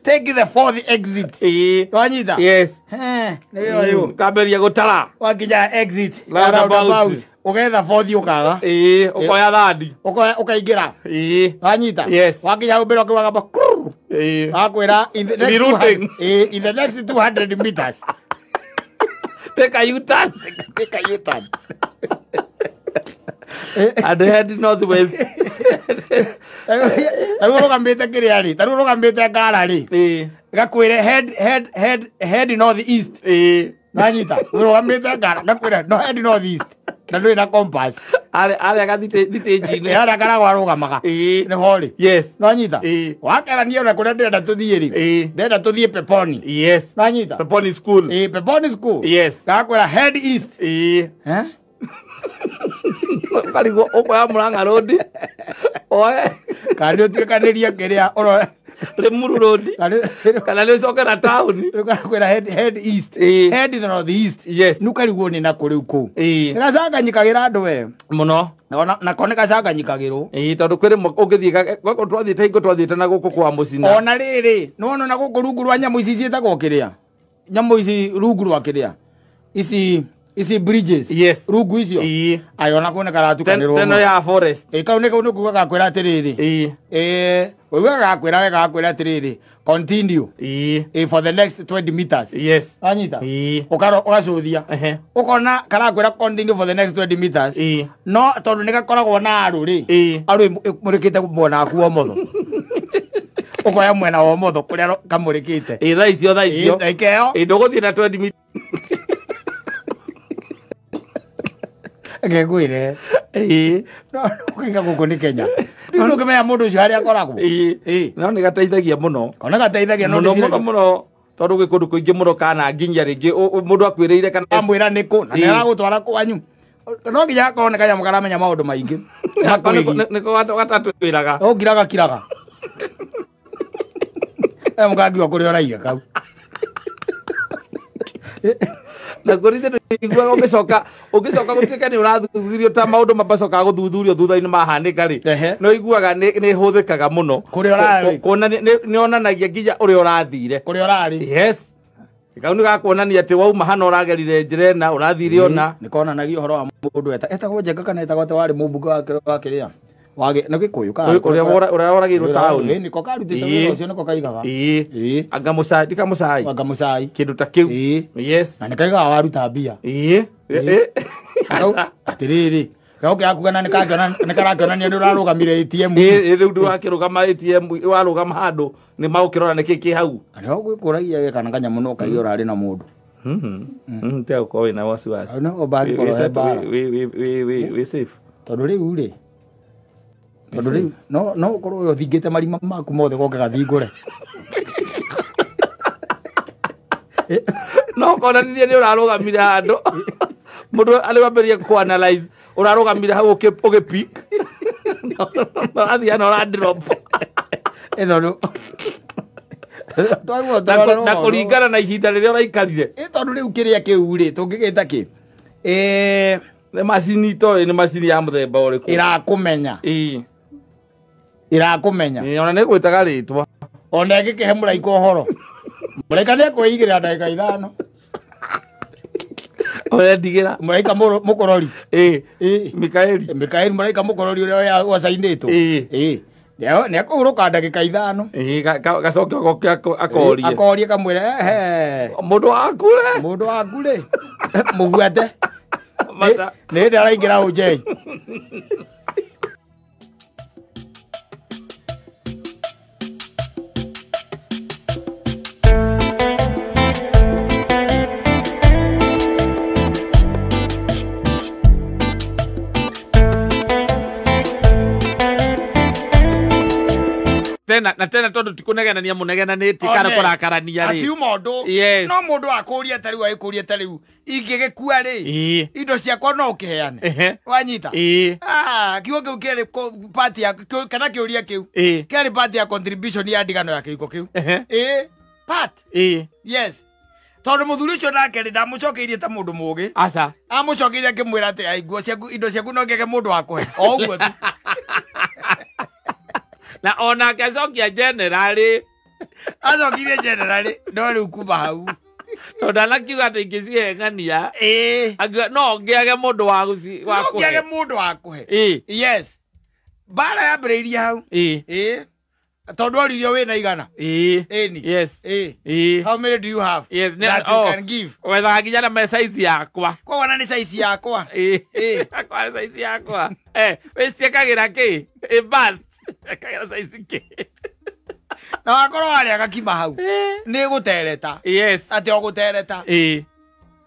Take the fourth exit. Ĩĩ. Wanyita? Yes. Nĩ ũyũ. Kambĩrĩria gũtara. Wakinya exit. Roundabout. Ũgetha fourth ũkaga. Ĩĩ. Ũkoya thandi. Ũkaingĩra. Ĩĩ. Wanyita? Yes. Wakinya hau mbere ũkĩgamba kurr. Ĩĩ. Akwĩra in the next Rerouting. 200, in the next 200 meters. Take a U-turn. Take a U-turn. And head northwest. Tarĩu ũrũgamĩte kĩrĩa rĩ, tarĩu ũrũgamĩte ngara rĩ. Ĩĩ. Gakwĩre head north east. Ĩĩ. Wanyita? Ũrũgamĩte ngara gakwĩra no head north east. Na ndũrĩ na compass. Arĩa gathitĩnji-inĩ. Harĩa karagwo arũgamaga. Ĩĩ. Nĩ ho rĩ. Yes. Nwanyita? Ĩĩ. Wakera niĩ ona kũrĩa ndĩrenda tũthiĩ rĩ. Ĩĩ. Ndĩrenda tũthiĩ Peponi. Yes. Nwanyita? Peponi school. Ĩĩ, Peponi school. Yes. Gakwĩra head east. Ĩĩ. Eh? Ũkarigwo ũkoya Murang'a road. Oe Kana nĩ ũtuĩkanĩrie kĩrĩa ũro Limuru road. Kana nĩ ũcoke na taũni. Gakwĩra head east. Ĩĩ. Head north east. Yes. Nĩ ũkarigwo nĩ nakũ rĩu kũu. Ĩĩ. Nĩ gacanganyikagĩra andũ we. Mũno. Nako nĩ gacanganyikagĩrwo. Ĩĩ tondũ kwĩ rĩmwe ũngĩthiĩ gũkũ twathiĩte hingo twathiĩte na gũkũ kwa mũcina. Ona rĩrĩ, nĩwona na gũkũ rungu rwa nyamũ ici ciĩtagwo kĩrĩa? Nyamũ ici rungu rwa kĩrĩa? Ici bridges. Yes. Rungu icio. Ĩĩ. Ayo ona kũu nĩ karatukanĩrwo. Teno ya forest. Ĩĩ kau nĩ kau nĩ kuga gakwĩra atĩrĩrĩ. Ĩĩ. Ĩĩ, ũiguaga gakwĩra we gakwĩra atĩrĩrĩ, continue. Ĩĩ. Ĩĩ for the next 20 meters. Yes. Wanyita? Ĩĩ. Ũgacũthia. Ehe. Ũkona karakwĩra continue for the next 20 meters. Ĩĩ. No tondũ nĩ gakoragwo na arũ rĩ. Ĩĩ. Arũ ĩmũrĩkĩte mwena waku wa ũmotho. Ũkoya mwena wa ũmotho kũrĩa kamũrĩkĩte. Ĩĩ thaa icio thaa icio. Ĩĩ ĩyo. Ĩĩ ndũgũthiĩ na 20 meters. Ngegwire. Ĩĩ. No ũkaiga gũkũ nĩ Kenya. Rĩu ndũngĩmenya mũndũ ũcio harĩa akoragwo. Ĩĩ. Ĩĩ. No nĩ gateithagia mũno. Kona gateithagia no Mũno mũno mũno. Tondu gwĩ kũndũ kũingĩ mũno kana nginya rĩngĩ mũndũ akwĩrĩire kana amwĩra nĩkũ na nĩaragũtwara kwanyu. No nginya akorwo nĩ kanyamũ karamenya maũndũ maingĩ. Nĩko gatatwĩraga. Ũngiraga kiraga. Mũkangiwa kũrĩa ũraiga kau. Na kũrĩ iguaga ũgĩcoka gũtuĩka nĩ ũrathuthurio ta maũndũ mabacokaga gũthuthurio thutha-inĩ mahanĩka rĩ, no iguaga nĩ hũthĩkaga mũno. Kũrĩa ũrarĩ. Kuona nĩ onanagia nginya ũrĩa ũrathire. Kũrĩa ũrarĩ. Yes. Kau nĩ gakuonania atĩ wauma hana ũragerire njĩra ĩna ũrathire ona. Nĩ konanagia ũhoro wa mũndũ etagwo Njenga kana etagwo atĩ warĩ mũmbunge wa kĩrĩa. Wage nĩ Gĩkũyũ ka ũrĩa woragĩirwo taũni. Nĩko karutĩte wĩra ũcio nĩko kaigaga. Anga mũcai ndika mũcai. Anga mũcai. Kĩndũ ta kĩu. Yes. Na nĩ kaigaga waruta mbia. Atĩrĩrĩ. Gauke akugana nĩ karakĩonania nĩ ũrarũgamire ATM. Rĩu ndũrakĩrũgama ATM warũgama handũ nĩ magũkĩrora nĩkĩ kĩ hau. Na nĩho gwĩkũragia we kana kanyamũ no kaiga ũrarĩ na mũndũ. Tiga gũkorwo wĩna wasiwasi. No ũbangĩkorwo he mbara. Wĩ safe. Tondũ rĩu rĩ tondũ rĩu no ũkorwo ũthingĩte marima maku mothe goke gathingũre. No konanirie nĩ ũrarũgamire handũ. Mũndũ arĩ wambĩrĩria kũ analyze ũrarũgamire hau ũgĩ pick. Ũrathiĩ na ũra drop. Tondũ na kũringana na ihinda rĩrĩa ũraikarire. Tondũ rĩu kĩrĩa kĩu rĩ tũngĩgĩta kĩ? Nĩ macini toĩ nĩ macini ya mũthemba ũrĩkũ? Ĩrakũmenya. Ĩrakũmenya. Ona nĩ gwĩtaga rĩtwa. Ona ĩngĩkĩhe mũraika ũhoro. Mũraika nĩ ekwĩigĩrĩra ndagĩka 5. Ũrendigĩra. Mũraika mũkorori. Mikaeli. Mikaeli mũraika mũkorori ũrĩa wacainĩtwo. Nĩ ekũhurũka ndagĩka 5. Gacoke goke akorie. Akorie kamwĩre ehe. Mũndũ waku rĩ. Mũndũ waku rĩ. Mũbuate. Nĩ hĩndĩ araingĩra ũnjei. Tena na tena tondu tikunegenania munegenanĩtie kana kũrakarania rĩ. Atiuma ũndũ. No mũndũ akũria ta rĩu agĩkũria ta rĩu ingĩgĩkua rĩ indo ciakwa no ũkĩheane. Wanyita? Kiugo kĩu kĩarĩ part ya kana kĩũria kĩu kĩarĩ part ya contribution ya ndigano ya kĩhiko kĩu. Part. Yes. Tondũ mũthuri ũcio nake rĩ ndamũcokeirie ta mũndũ mũũgĩ. Aca. Amũcokeirie akĩmwĩra atĩ ai nguo ciaku indo ciaku no ngĩage mũndũ wa kũhe. O ũguo tu. Na onake acokia generally. Acokirie generally no rĩu kuma hau. No ndanakiuga atĩ ingĩciheng'ania. No ngĩage mũndũ wa kũhe. No ngĩage mũndũ wa kũhe. Yes. Mbara yambĩrĩirie hau. Tondũ oririo wĩna igana. Ĩni. Yes. How many do you have? Yes. That you can give. Wethaga nginya na size yakwa. Koguo na nĩ size yakwa. Akwa nĩ size yakwa. Wĩciĩkagĩra kĩ? Bust. Ĩkagĩra size kĩ? Na wakorwo warĩa gakima hau. Nĩ gũtereta. Yes. Atĩ o gũtereta.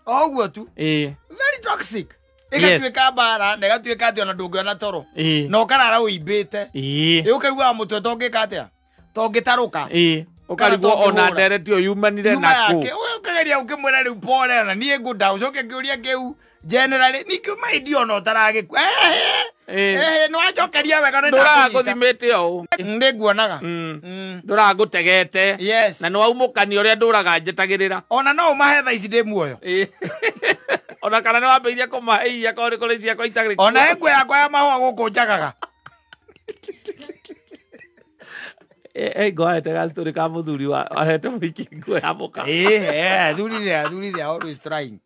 O ũguo tu. Very toxic. Ĩgatuĩka mbara na ĩgatuĩka atĩ ona ndũngĩona toro. Na ũkarara ũimbĩte. Ũkaiguaga mũtwe tongĩka atĩa? Tongĩtarũka. Ũkarigwo ona ndereti ũyũ yumanire nakũ. Ũkageria ũkĩmwĩra rĩu pole na niĩ ngũnda ũcoke kĩũria kĩu generally nĩkĩo maindi ona ũtaragĩkua. Nĩ wacokeria wega nĩ ndakũnyita. Ndũragũthimĩte ũũ. Nĩ nguonaga. Ndũragũtegete. Yes. Na nĩ waumũkania ũrĩa ndũraga njetagĩrĩra. Ona no ũmahe thaa ici ndĩ muoyo. Ona kana nĩ wambĩrĩirie kũmahe iria korwo nĩ kũrĩ ciakwa itarĩ. Ona he nguo yakwa ya mahũa gũkũ njagaga. Ngo ahete gastory ka mũthuri wa ahete mũhiki nguo ya mũka. Athuri they are always trying.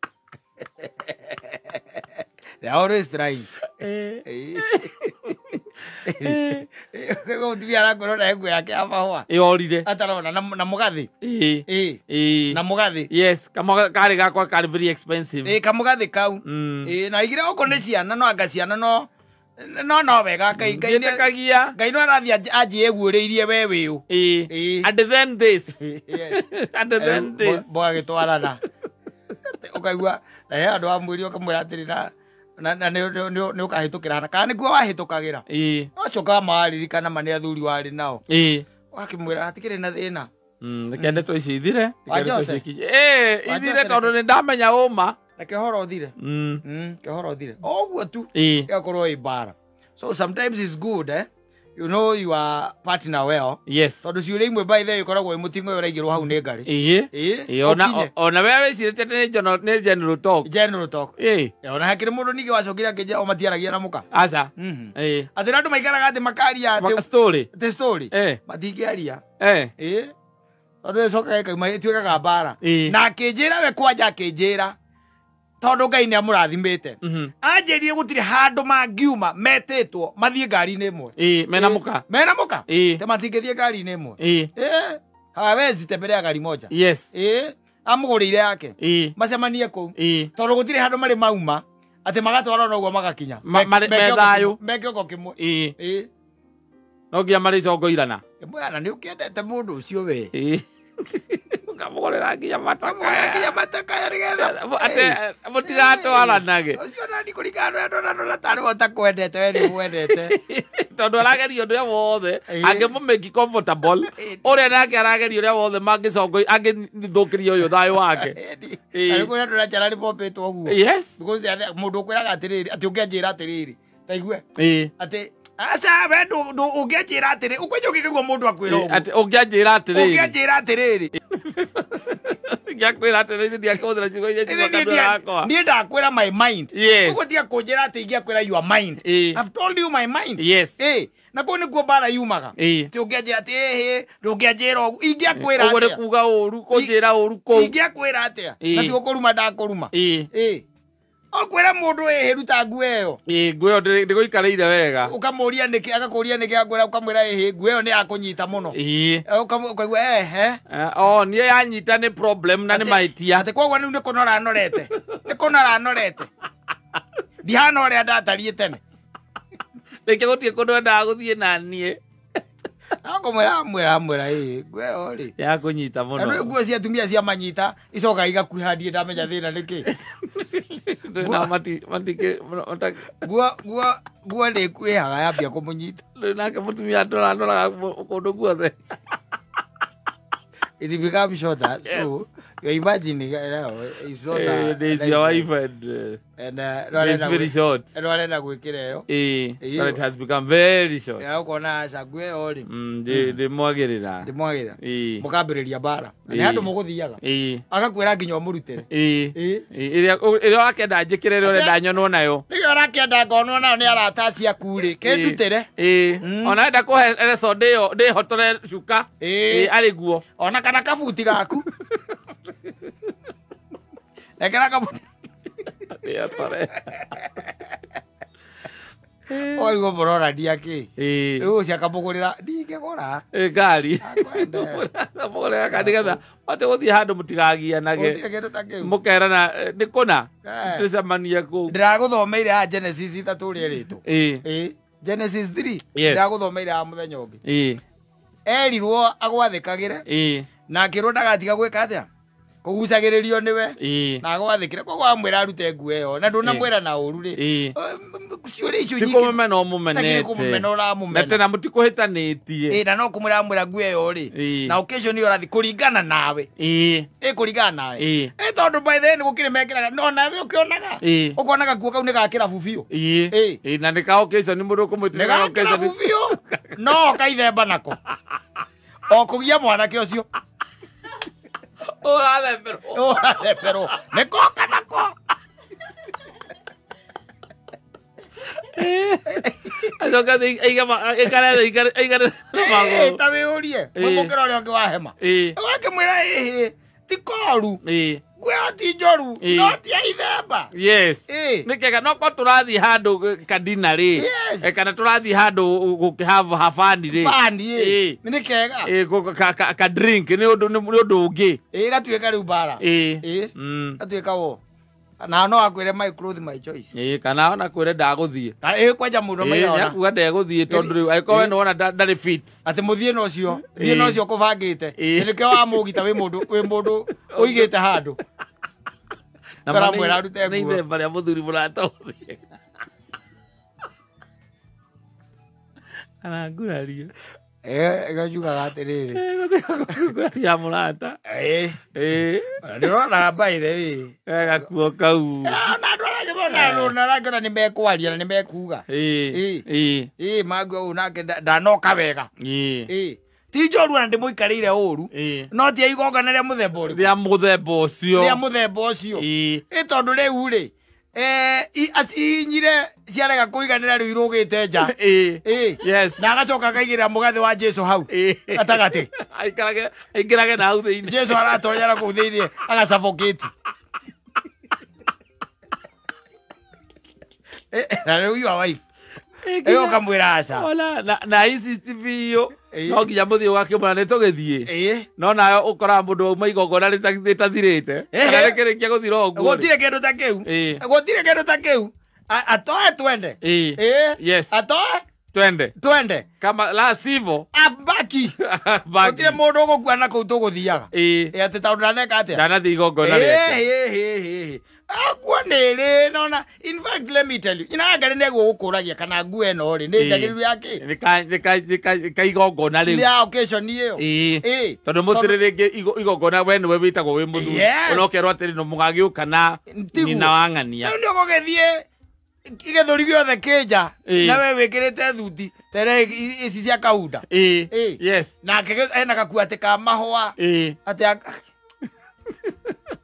They are always trying. Mũtumia arakorwo na nguo yake ya mahũa. Ĩorire. Atarona na mũgathĩ. Na mũgathĩ. Yes, karĩ gakwa karĩ very expensive. Kamũgathĩ kau. Na igire gũkũ nĩ ciana no anga ciana no no wega Ngai Ngai Ngai no arathiĩ anjie eguũrĩirie we wĩũ. And then this. And then this. Mũgagĩtwarana. Ũkaigua na he andũ amwĩrie ũkamwĩra atĩrĩ na nĩ ũkahĩtũkĩra kana nĩkuo wahĩtũkagĩra. Wacoka mawaririkana ma nĩ athuri warĩ nao. Wakĩmwĩra hatikĩrĩ na thĩna. Reke ndeto ici ithire. Ithire tondu ni ndamenya uma. Reke horo thire. Ke horo thire. Oguo tu. Igakorwo i mbara. So sometimes it's good, eh? You know your partner well. Yes. Tondu ciũria imwe by the way ikoragwo i mũting'oe ũraigĩrwo hau nĩ ngarĩ. Ĩĩ. Ona we wĩcirĩtie nĩ general talk. General talk. Ĩĩ. Ona hakĩrĩ mũndũ ningĩ wacokire akĩnjĩra o matiaragia na mũka. Aca. Ĩĩ. Atĩ andũ maikaraga atĩ makaria atĩ story. Atĩ story. Matingĩaria. Ĩĩ. Tondũ ĩcokaga ĩkauma ĩtuĩkaga mbara. Na akĩnjĩra we kwanja akĩnjĩra tondu Ngai nĩ amũrathimĩte. Anjĩrire gũtirĩ handũ mangiuma metĩtwo mathiĩ ngari-inĩ ĩmwe. Ĩĩ, mena mũka. Mena mũka? Ĩĩ. Te matingĩthiĩ ngari-inĩ ĩmwe. Ĩĩ. Ĩĩ. Hawezi tembelea gari moja. Yes. Ĩĩ. Amũgũrĩire yake. Ĩĩ. Macemanie kũu. Ĩĩ. Tondũ gũtirĩ handũ marĩ mauma atĩ magatwarwo na ũguo magakinya. Me thayũ. Me kĩongo kĩmwe. Ĩĩ. Ĩĩ. No nginya marĩcongoirana. Mwana nĩ ũkĩendete mũndũ ũcio we. Ĩĩ. Ngamũgũrĩra nginya matakaya. Nginya matakaya nĩgetha ate mũtigatwaranage. Ũcio nani kũringana na ũrĩa ndona tarĩ we ũtakwendete we nĩ mwendete. Tondũ arageria ũndũ ũrĩa wothe angĩmũmake comfortable ũrĩa nake arageria ũrĩa wothe mangĩcongo angĩthũkĩria ũyũ thayũ wake. Na rĩu kũrĩa andũ njara nĩmombĩtwo ũguo. Yes. Because mũndũ ũkwĩraga atĩrĩrĩ atĩ ũngĩanjĩra atĩrĩrĩ ta igue. Atĩ aca we ũngĩanjĩra atĩrĩrĩ ũkwenya ũngĩkaigua mũndũ akwĩra ũguo. Atĩ ũngĩanjĩra atĩrĩrĩ. Ũngĩanjĩra atĩrĩrĩ. Ngĩakwĩra atĩrĩrĩ ndiakũhũthĩra ciugo iria ciuma kanua gakwa. Niĩ ndakwĩra my mind. Yes. Ũguo tiga kũnjĩra atĩ ingĩakwĩra your mind. I've told you my mind. Yes. Na kũu nĩkuo mbara yumaga. Atĩ ũngĩanjĩra atĩ ĩhĩ ndũngĩanjĩra ũguo ingĩakwĩra atĩa. Ũguo nĩ kuga ũru kũnjĩra ũru kũu. Ingĩakwĩra atĩa. Na ti gũkũruma ndakũruma. Okwĩra mũndũ ĩhĩ ruta nguo ĩyo. Ĩĩ nguo ĩyo ndĩgũikarĩire wega. Ũkamũria nĩkĩ agakũria nĩkĩ akwĩra ũkamwĩra ĩhĩ nguo ĩyo nĩ yakũnyita mũno. Ĩĩ. Ũkaigua ehe. O niĩ yanyita nĩ problem na nĩ mahĩtia. Atĩ koguo rĩu nĩ kũnora norete. Nĩ kũnora norete. Ndihana ũrĩa ndatariĩ tene. Rĩngĩ gũtirĩ kũndũ endaga gũthiĩ na niĩ. Akũmwĩra mwĩra ĩĩ nguo ĩyo rĩ. Ya kũnyita mũno. Na rĩu nguo cia atumia cia manyita icokaga igakuha ndiĩ ndamenya thĩna nĩkĩ. Nguo nĩ ĩkuĩhaga yambia kũmũnyita. Rĩu nake mũtumia ndoraga kũndũ guothe. It becomes shorter. Yes. So you're imagining it's not a there's your wife and it's very short. No arenda gwĩkĩra ĩyo. But it has become very short. Ya ũkona aca nguo ĩyo rĩ. Ndĩmwagĩrĩra. Ndĩmwagĩrĩra. Mũkambĩrĩria mbara. Na nĩ handũ mũgũthiaga. Agakwĩra nginya ũmũrutĩre. Ĩrĩa ũrakĩenda njĩkĩre ĩrĩa ũrenda nyonwo nayo. Nĩkĩo ũrakĩenda ngonwo nayo nĩ arata ciaku rĩ. Kĩndutĩre. Ona enda kũhe leso ndĩhotore cuka. Arĩ guo. Ona kana kabuti gaku. Ekera kabuti. Ndĩhotore. Origwo mũrorania kĩ? Rĩu ũcio akamũgũrĩra ndingĩgũra. Ngari. Mũgũrĩra ka nĩgetha mate gũthiĩ handũ mũtigagianage. Gũtirĩ kĩndũ ta kĩu. Mũkerana nĩ kũna. Tũcemanie kũu. Ndĩragũthomeire haha Genesis 3 ũrĩa ĩrĩtwo. Genesis 3. Ndĩragũthomeire haha mũthenya ũngĩ. Erirwo agwathĩkagĩre. Na akĩrwo ndagatiga gwĩka atĩa? Kũgucagĩrĩrio nĩwe. Na agwathĩkĩre koguo amwĩra arute nguo ĩyo na ndũnamwĩra na ũru rĩ. Ciũria icio nyingĩ. Ti kũmũmena ũmũmenete. Ti kũmũmena ũramũmena. Na tena mũtikũhĩtanĩtie. Na no kũmwĩra amwĩra nguo ĩyo rĩ. Na occasion ĩyo ũrathiĩ kũringana nawe. Kũringana nawe. Tondũ by the way nĩ gũkĩrĩ mekĩraga no nawe ũkĩonaga. Ũkonaga nguo kau nĩ ga kĩrabu biũ. Na nĩ ka occasion mũndũ ũkũmwĩtĩra Nĩ ga kĩrabu biũ. No kaithemba nako. O kũgia mwanake ũcio. Ũrathemberwo. Ũrathemberwo. Nĩ koka nako. Acoka aikare magũrũ. Ta wĩyũrie mwĩmũkĩra ũrĩa ũngĩ wa hema. Ũgakĩmwĩra ĩhĩ ti koru. Nguo ĩyo ti njoru no ti ya ithemba. Yes. Nĩ kega no ko tũrathiĩ handũ kadina rĩ. Kana tũrathiĩ handũ gũkĩhave habani rĩ. Bani nĩ kega. Ka drink nĩ ũndũ ũngĩ. Gatuĩka rĩu mbara. Gatuĩka wo. Na no akwĩre my clothes my choice. Kana ona kwĩre ndagũthiĩ. Kwanja mũndũ maigana. Nĩakuga ndegũthiĩ tondũ rĩu angĩkorwo we nĩwona ndarĩ fit. Atĩ mũthiĩ na ũcio, thiĩ na ũcio ũkũbangĩte. Nĩkĩo wamũgita wĩ mũndũ ũigĩte handũ. Na Ũramwĩra arute nguo. Nĩ ithemba rĩa mũthuri mũrata ũthiĩ. Aranguraria. Ĩgajugaga atĩrĩrĩ. Ya mũrata. Ndĩrona by the way. Gakuo kau. Na andũ arĩa na nĩ mekwaria na nĩ mekuga. Magua ũũ nake ndanoka wega. Ti njoru na ndĩmũikarĩire ũru. No ti igongona rĩa mũthemba ũrĩkũ? Rĩa mũthemba ũcio. Rĩa mũthemba ũcio. Tondũ rĩu rĩ acihinyire ciarega kũiganĩra rĩu irũgĩte nja. Yes. Na agacoka akaigĩrĩra mũgathĩ wa Jesu hau gatagatĩ. Aingĩrage na hau thĩinĩ. Jesu aratonyera kũu thĩinĩ agasuffocate. Na rĩu your wife ĩyo ũkamwĩra aca. Ona na CCTV iyo no nginya mũthiĩ ũgakĩmwĩra nĩ tũgĩthiĩ. No nayo ũkoraga mũndũ wauma igongona rĩtathirĩte kana rĩkĩrĩkia gũthira ũguo. Gũtirĩ kĩndũ ta kĩu. Gũtirĩ kĩndũ ta kĩu. Atoe twende. Yes. Atoe twende. Twende. Kama la sivyo abaki. Gũtirĩ mũndũ ũgũkua na kũu tũgũthiaga. Atĩ tondũ ndaneka atĩa? Ndanathiĩ igongona rĩake. Akuo nĩrĩ nona. In fact let me tell you. Ina ngari neguo gũkũragia kana nguo ĩno rĩ nĩ njagĩrĩru yake. Nĩ ka igongona rĩu. Nĩ ya occasion ĩyo. Tondũ mũtirĩ rĩngĩ igongona we nĩwe wĩtagwo wĩ mũthuri. Ona ũkerwo atĩrĩ no mũgagĩũka na nyina wa ng'ania. Rĩu nĩ ũgũgĩthiĩ gĩthũri gĩothe kĩnja na we wĩkĩrĩte thuti tere ici cia kaunda. Yes. Nake ena gakuo atĩ ka mahũa. Atĩ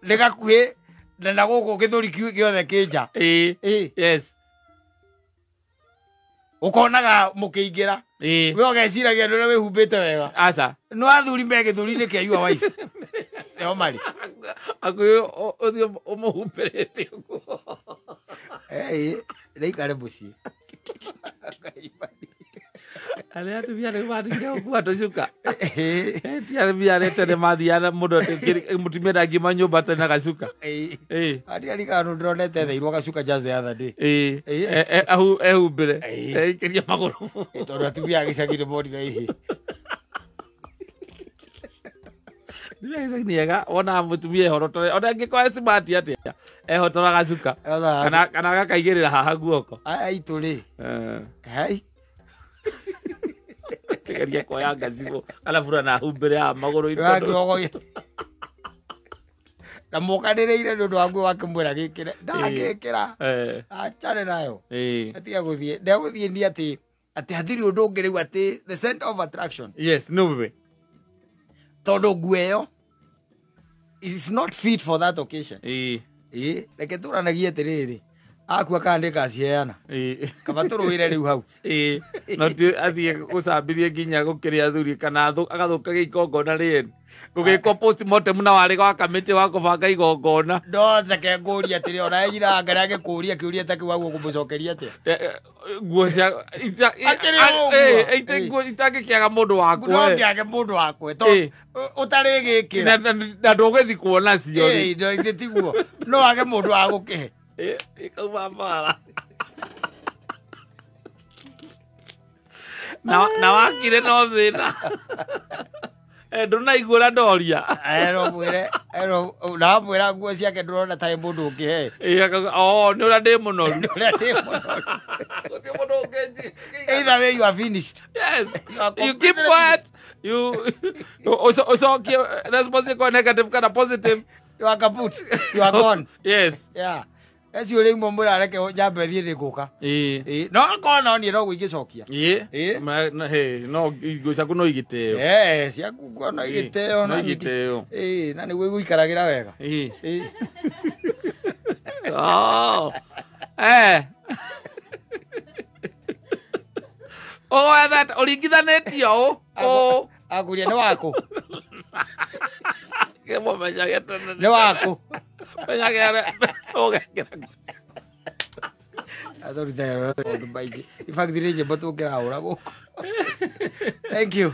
nĩ gakuhĩ na gũkũ gĩthũri gĩothe kĩnja. Yes. Ũkonaga mũkĩingĩra. We ũgeciragia nĩ ũrĩa wĩhumbĩte wega. Aca. No athuri me gĩthũri-inĩ kĩa your wife. Nĩo marĩ. Hakuhĩ ũthiĩ ũmũhumbĩrĩte ũguo. Nĩikare mũciĩ. Arĩa atumia rĩu matigire gũkua tũcuka. Ti atumia arĩa tene mathiaga mũndũ mũtumia ndangiuma nyũmba atarĩ na gacuka. Atigari kana ndĩronete etheirwo gacuka just the other day. Ehumbĩre. Eikĩrie magũrũ. Tondũ atumia a gĩcagi nĩ monire ihĩ. Atumia a gĩcagi nĩ ega wonaga mũtumia ehorotore ona angĩkorwo e smart atĩa ehotora gacuka kana agakaigĩrĩra haha guoko. Aya aitũ rĩ. Hai. Geria kuoya ngacibũ kana burana humbĩre haha magũrũ-inĩ. Na mũkanĩrĩire nĩ ũndũ wa nguo wakĩmwĩra gĩkĩre. Ndangĩkĩra. Achane nayo. Atiga gũthiĩ. Ndegũthiĩ ni atĩ hatirĩ ũndũ ũngĩ rĩu atĩ the center of attraction. Yes, no way. Tondũ nguo ĩyo is not fit for that occasion. Reke tũranagie atĩrĩrĩ. Akua kana ndĩkaciheana. Kaba tũrũĩre rĩu hau. No ti athiĩ gũcambithie nginya gũkĩrĩ athuri kana agathũkagia igongona rĩene. Gũgĩkwo postmortem na warĩ wa kamĩtĩ wa kũbanga igongona. No reke ngũrie atĩrĩ ona nyina Ngai angĩkũria kĩũria ta kĩu waguo kũmũcokeria atĩa? Nguo cia nguo itangĩkĩaga mũndũ wakwe. No kĩage mũndũ wakwe tondũ ũtarĩ gĩkĩra. Na ndũgũgĩthikwo nacio rĩ. Ĩĩ tiguo. No age mũndũ wa gũkĩhe. Ikauma mbara. Na wakire no thĩna. Ndũnaigua ũrĩa ndoria. Na wamwĩra nguo ciake ndũrona tarĩ mũndũ ũngĩhe. Nĩ ũrĩa ndĩ mũnoru. Nĩ ũrĩa ndĩ mũnoru. Gũtirĩ mũndũ ũngĩ. Either way you are finished. Yes. You keep quiet. You ũcokie response ĩkorwo negative kana positive. You are kaput. You are gone. Yes. Yeah. Acio rĩu mwĩra reke njambe thiĩ nĩngũka. No akorwo no niĩ no ingĩcokia. No nguo ciaku no igĩteo. Ciaku nguo no igĩteo. No igĩteo. Na nĩguo ĩgũikaragĩra wega. Ũgwethete ũringithanĩtio ũ. Akũria nĩ waku. Kĩmũmenyage tene. Nĩ waku. Menyage ũgekĩra nguo. Atũrutaga maũndũ maingĩ. In fact, nĩ nyĩmbo tũngĩrahũra gũkũ. Thank you.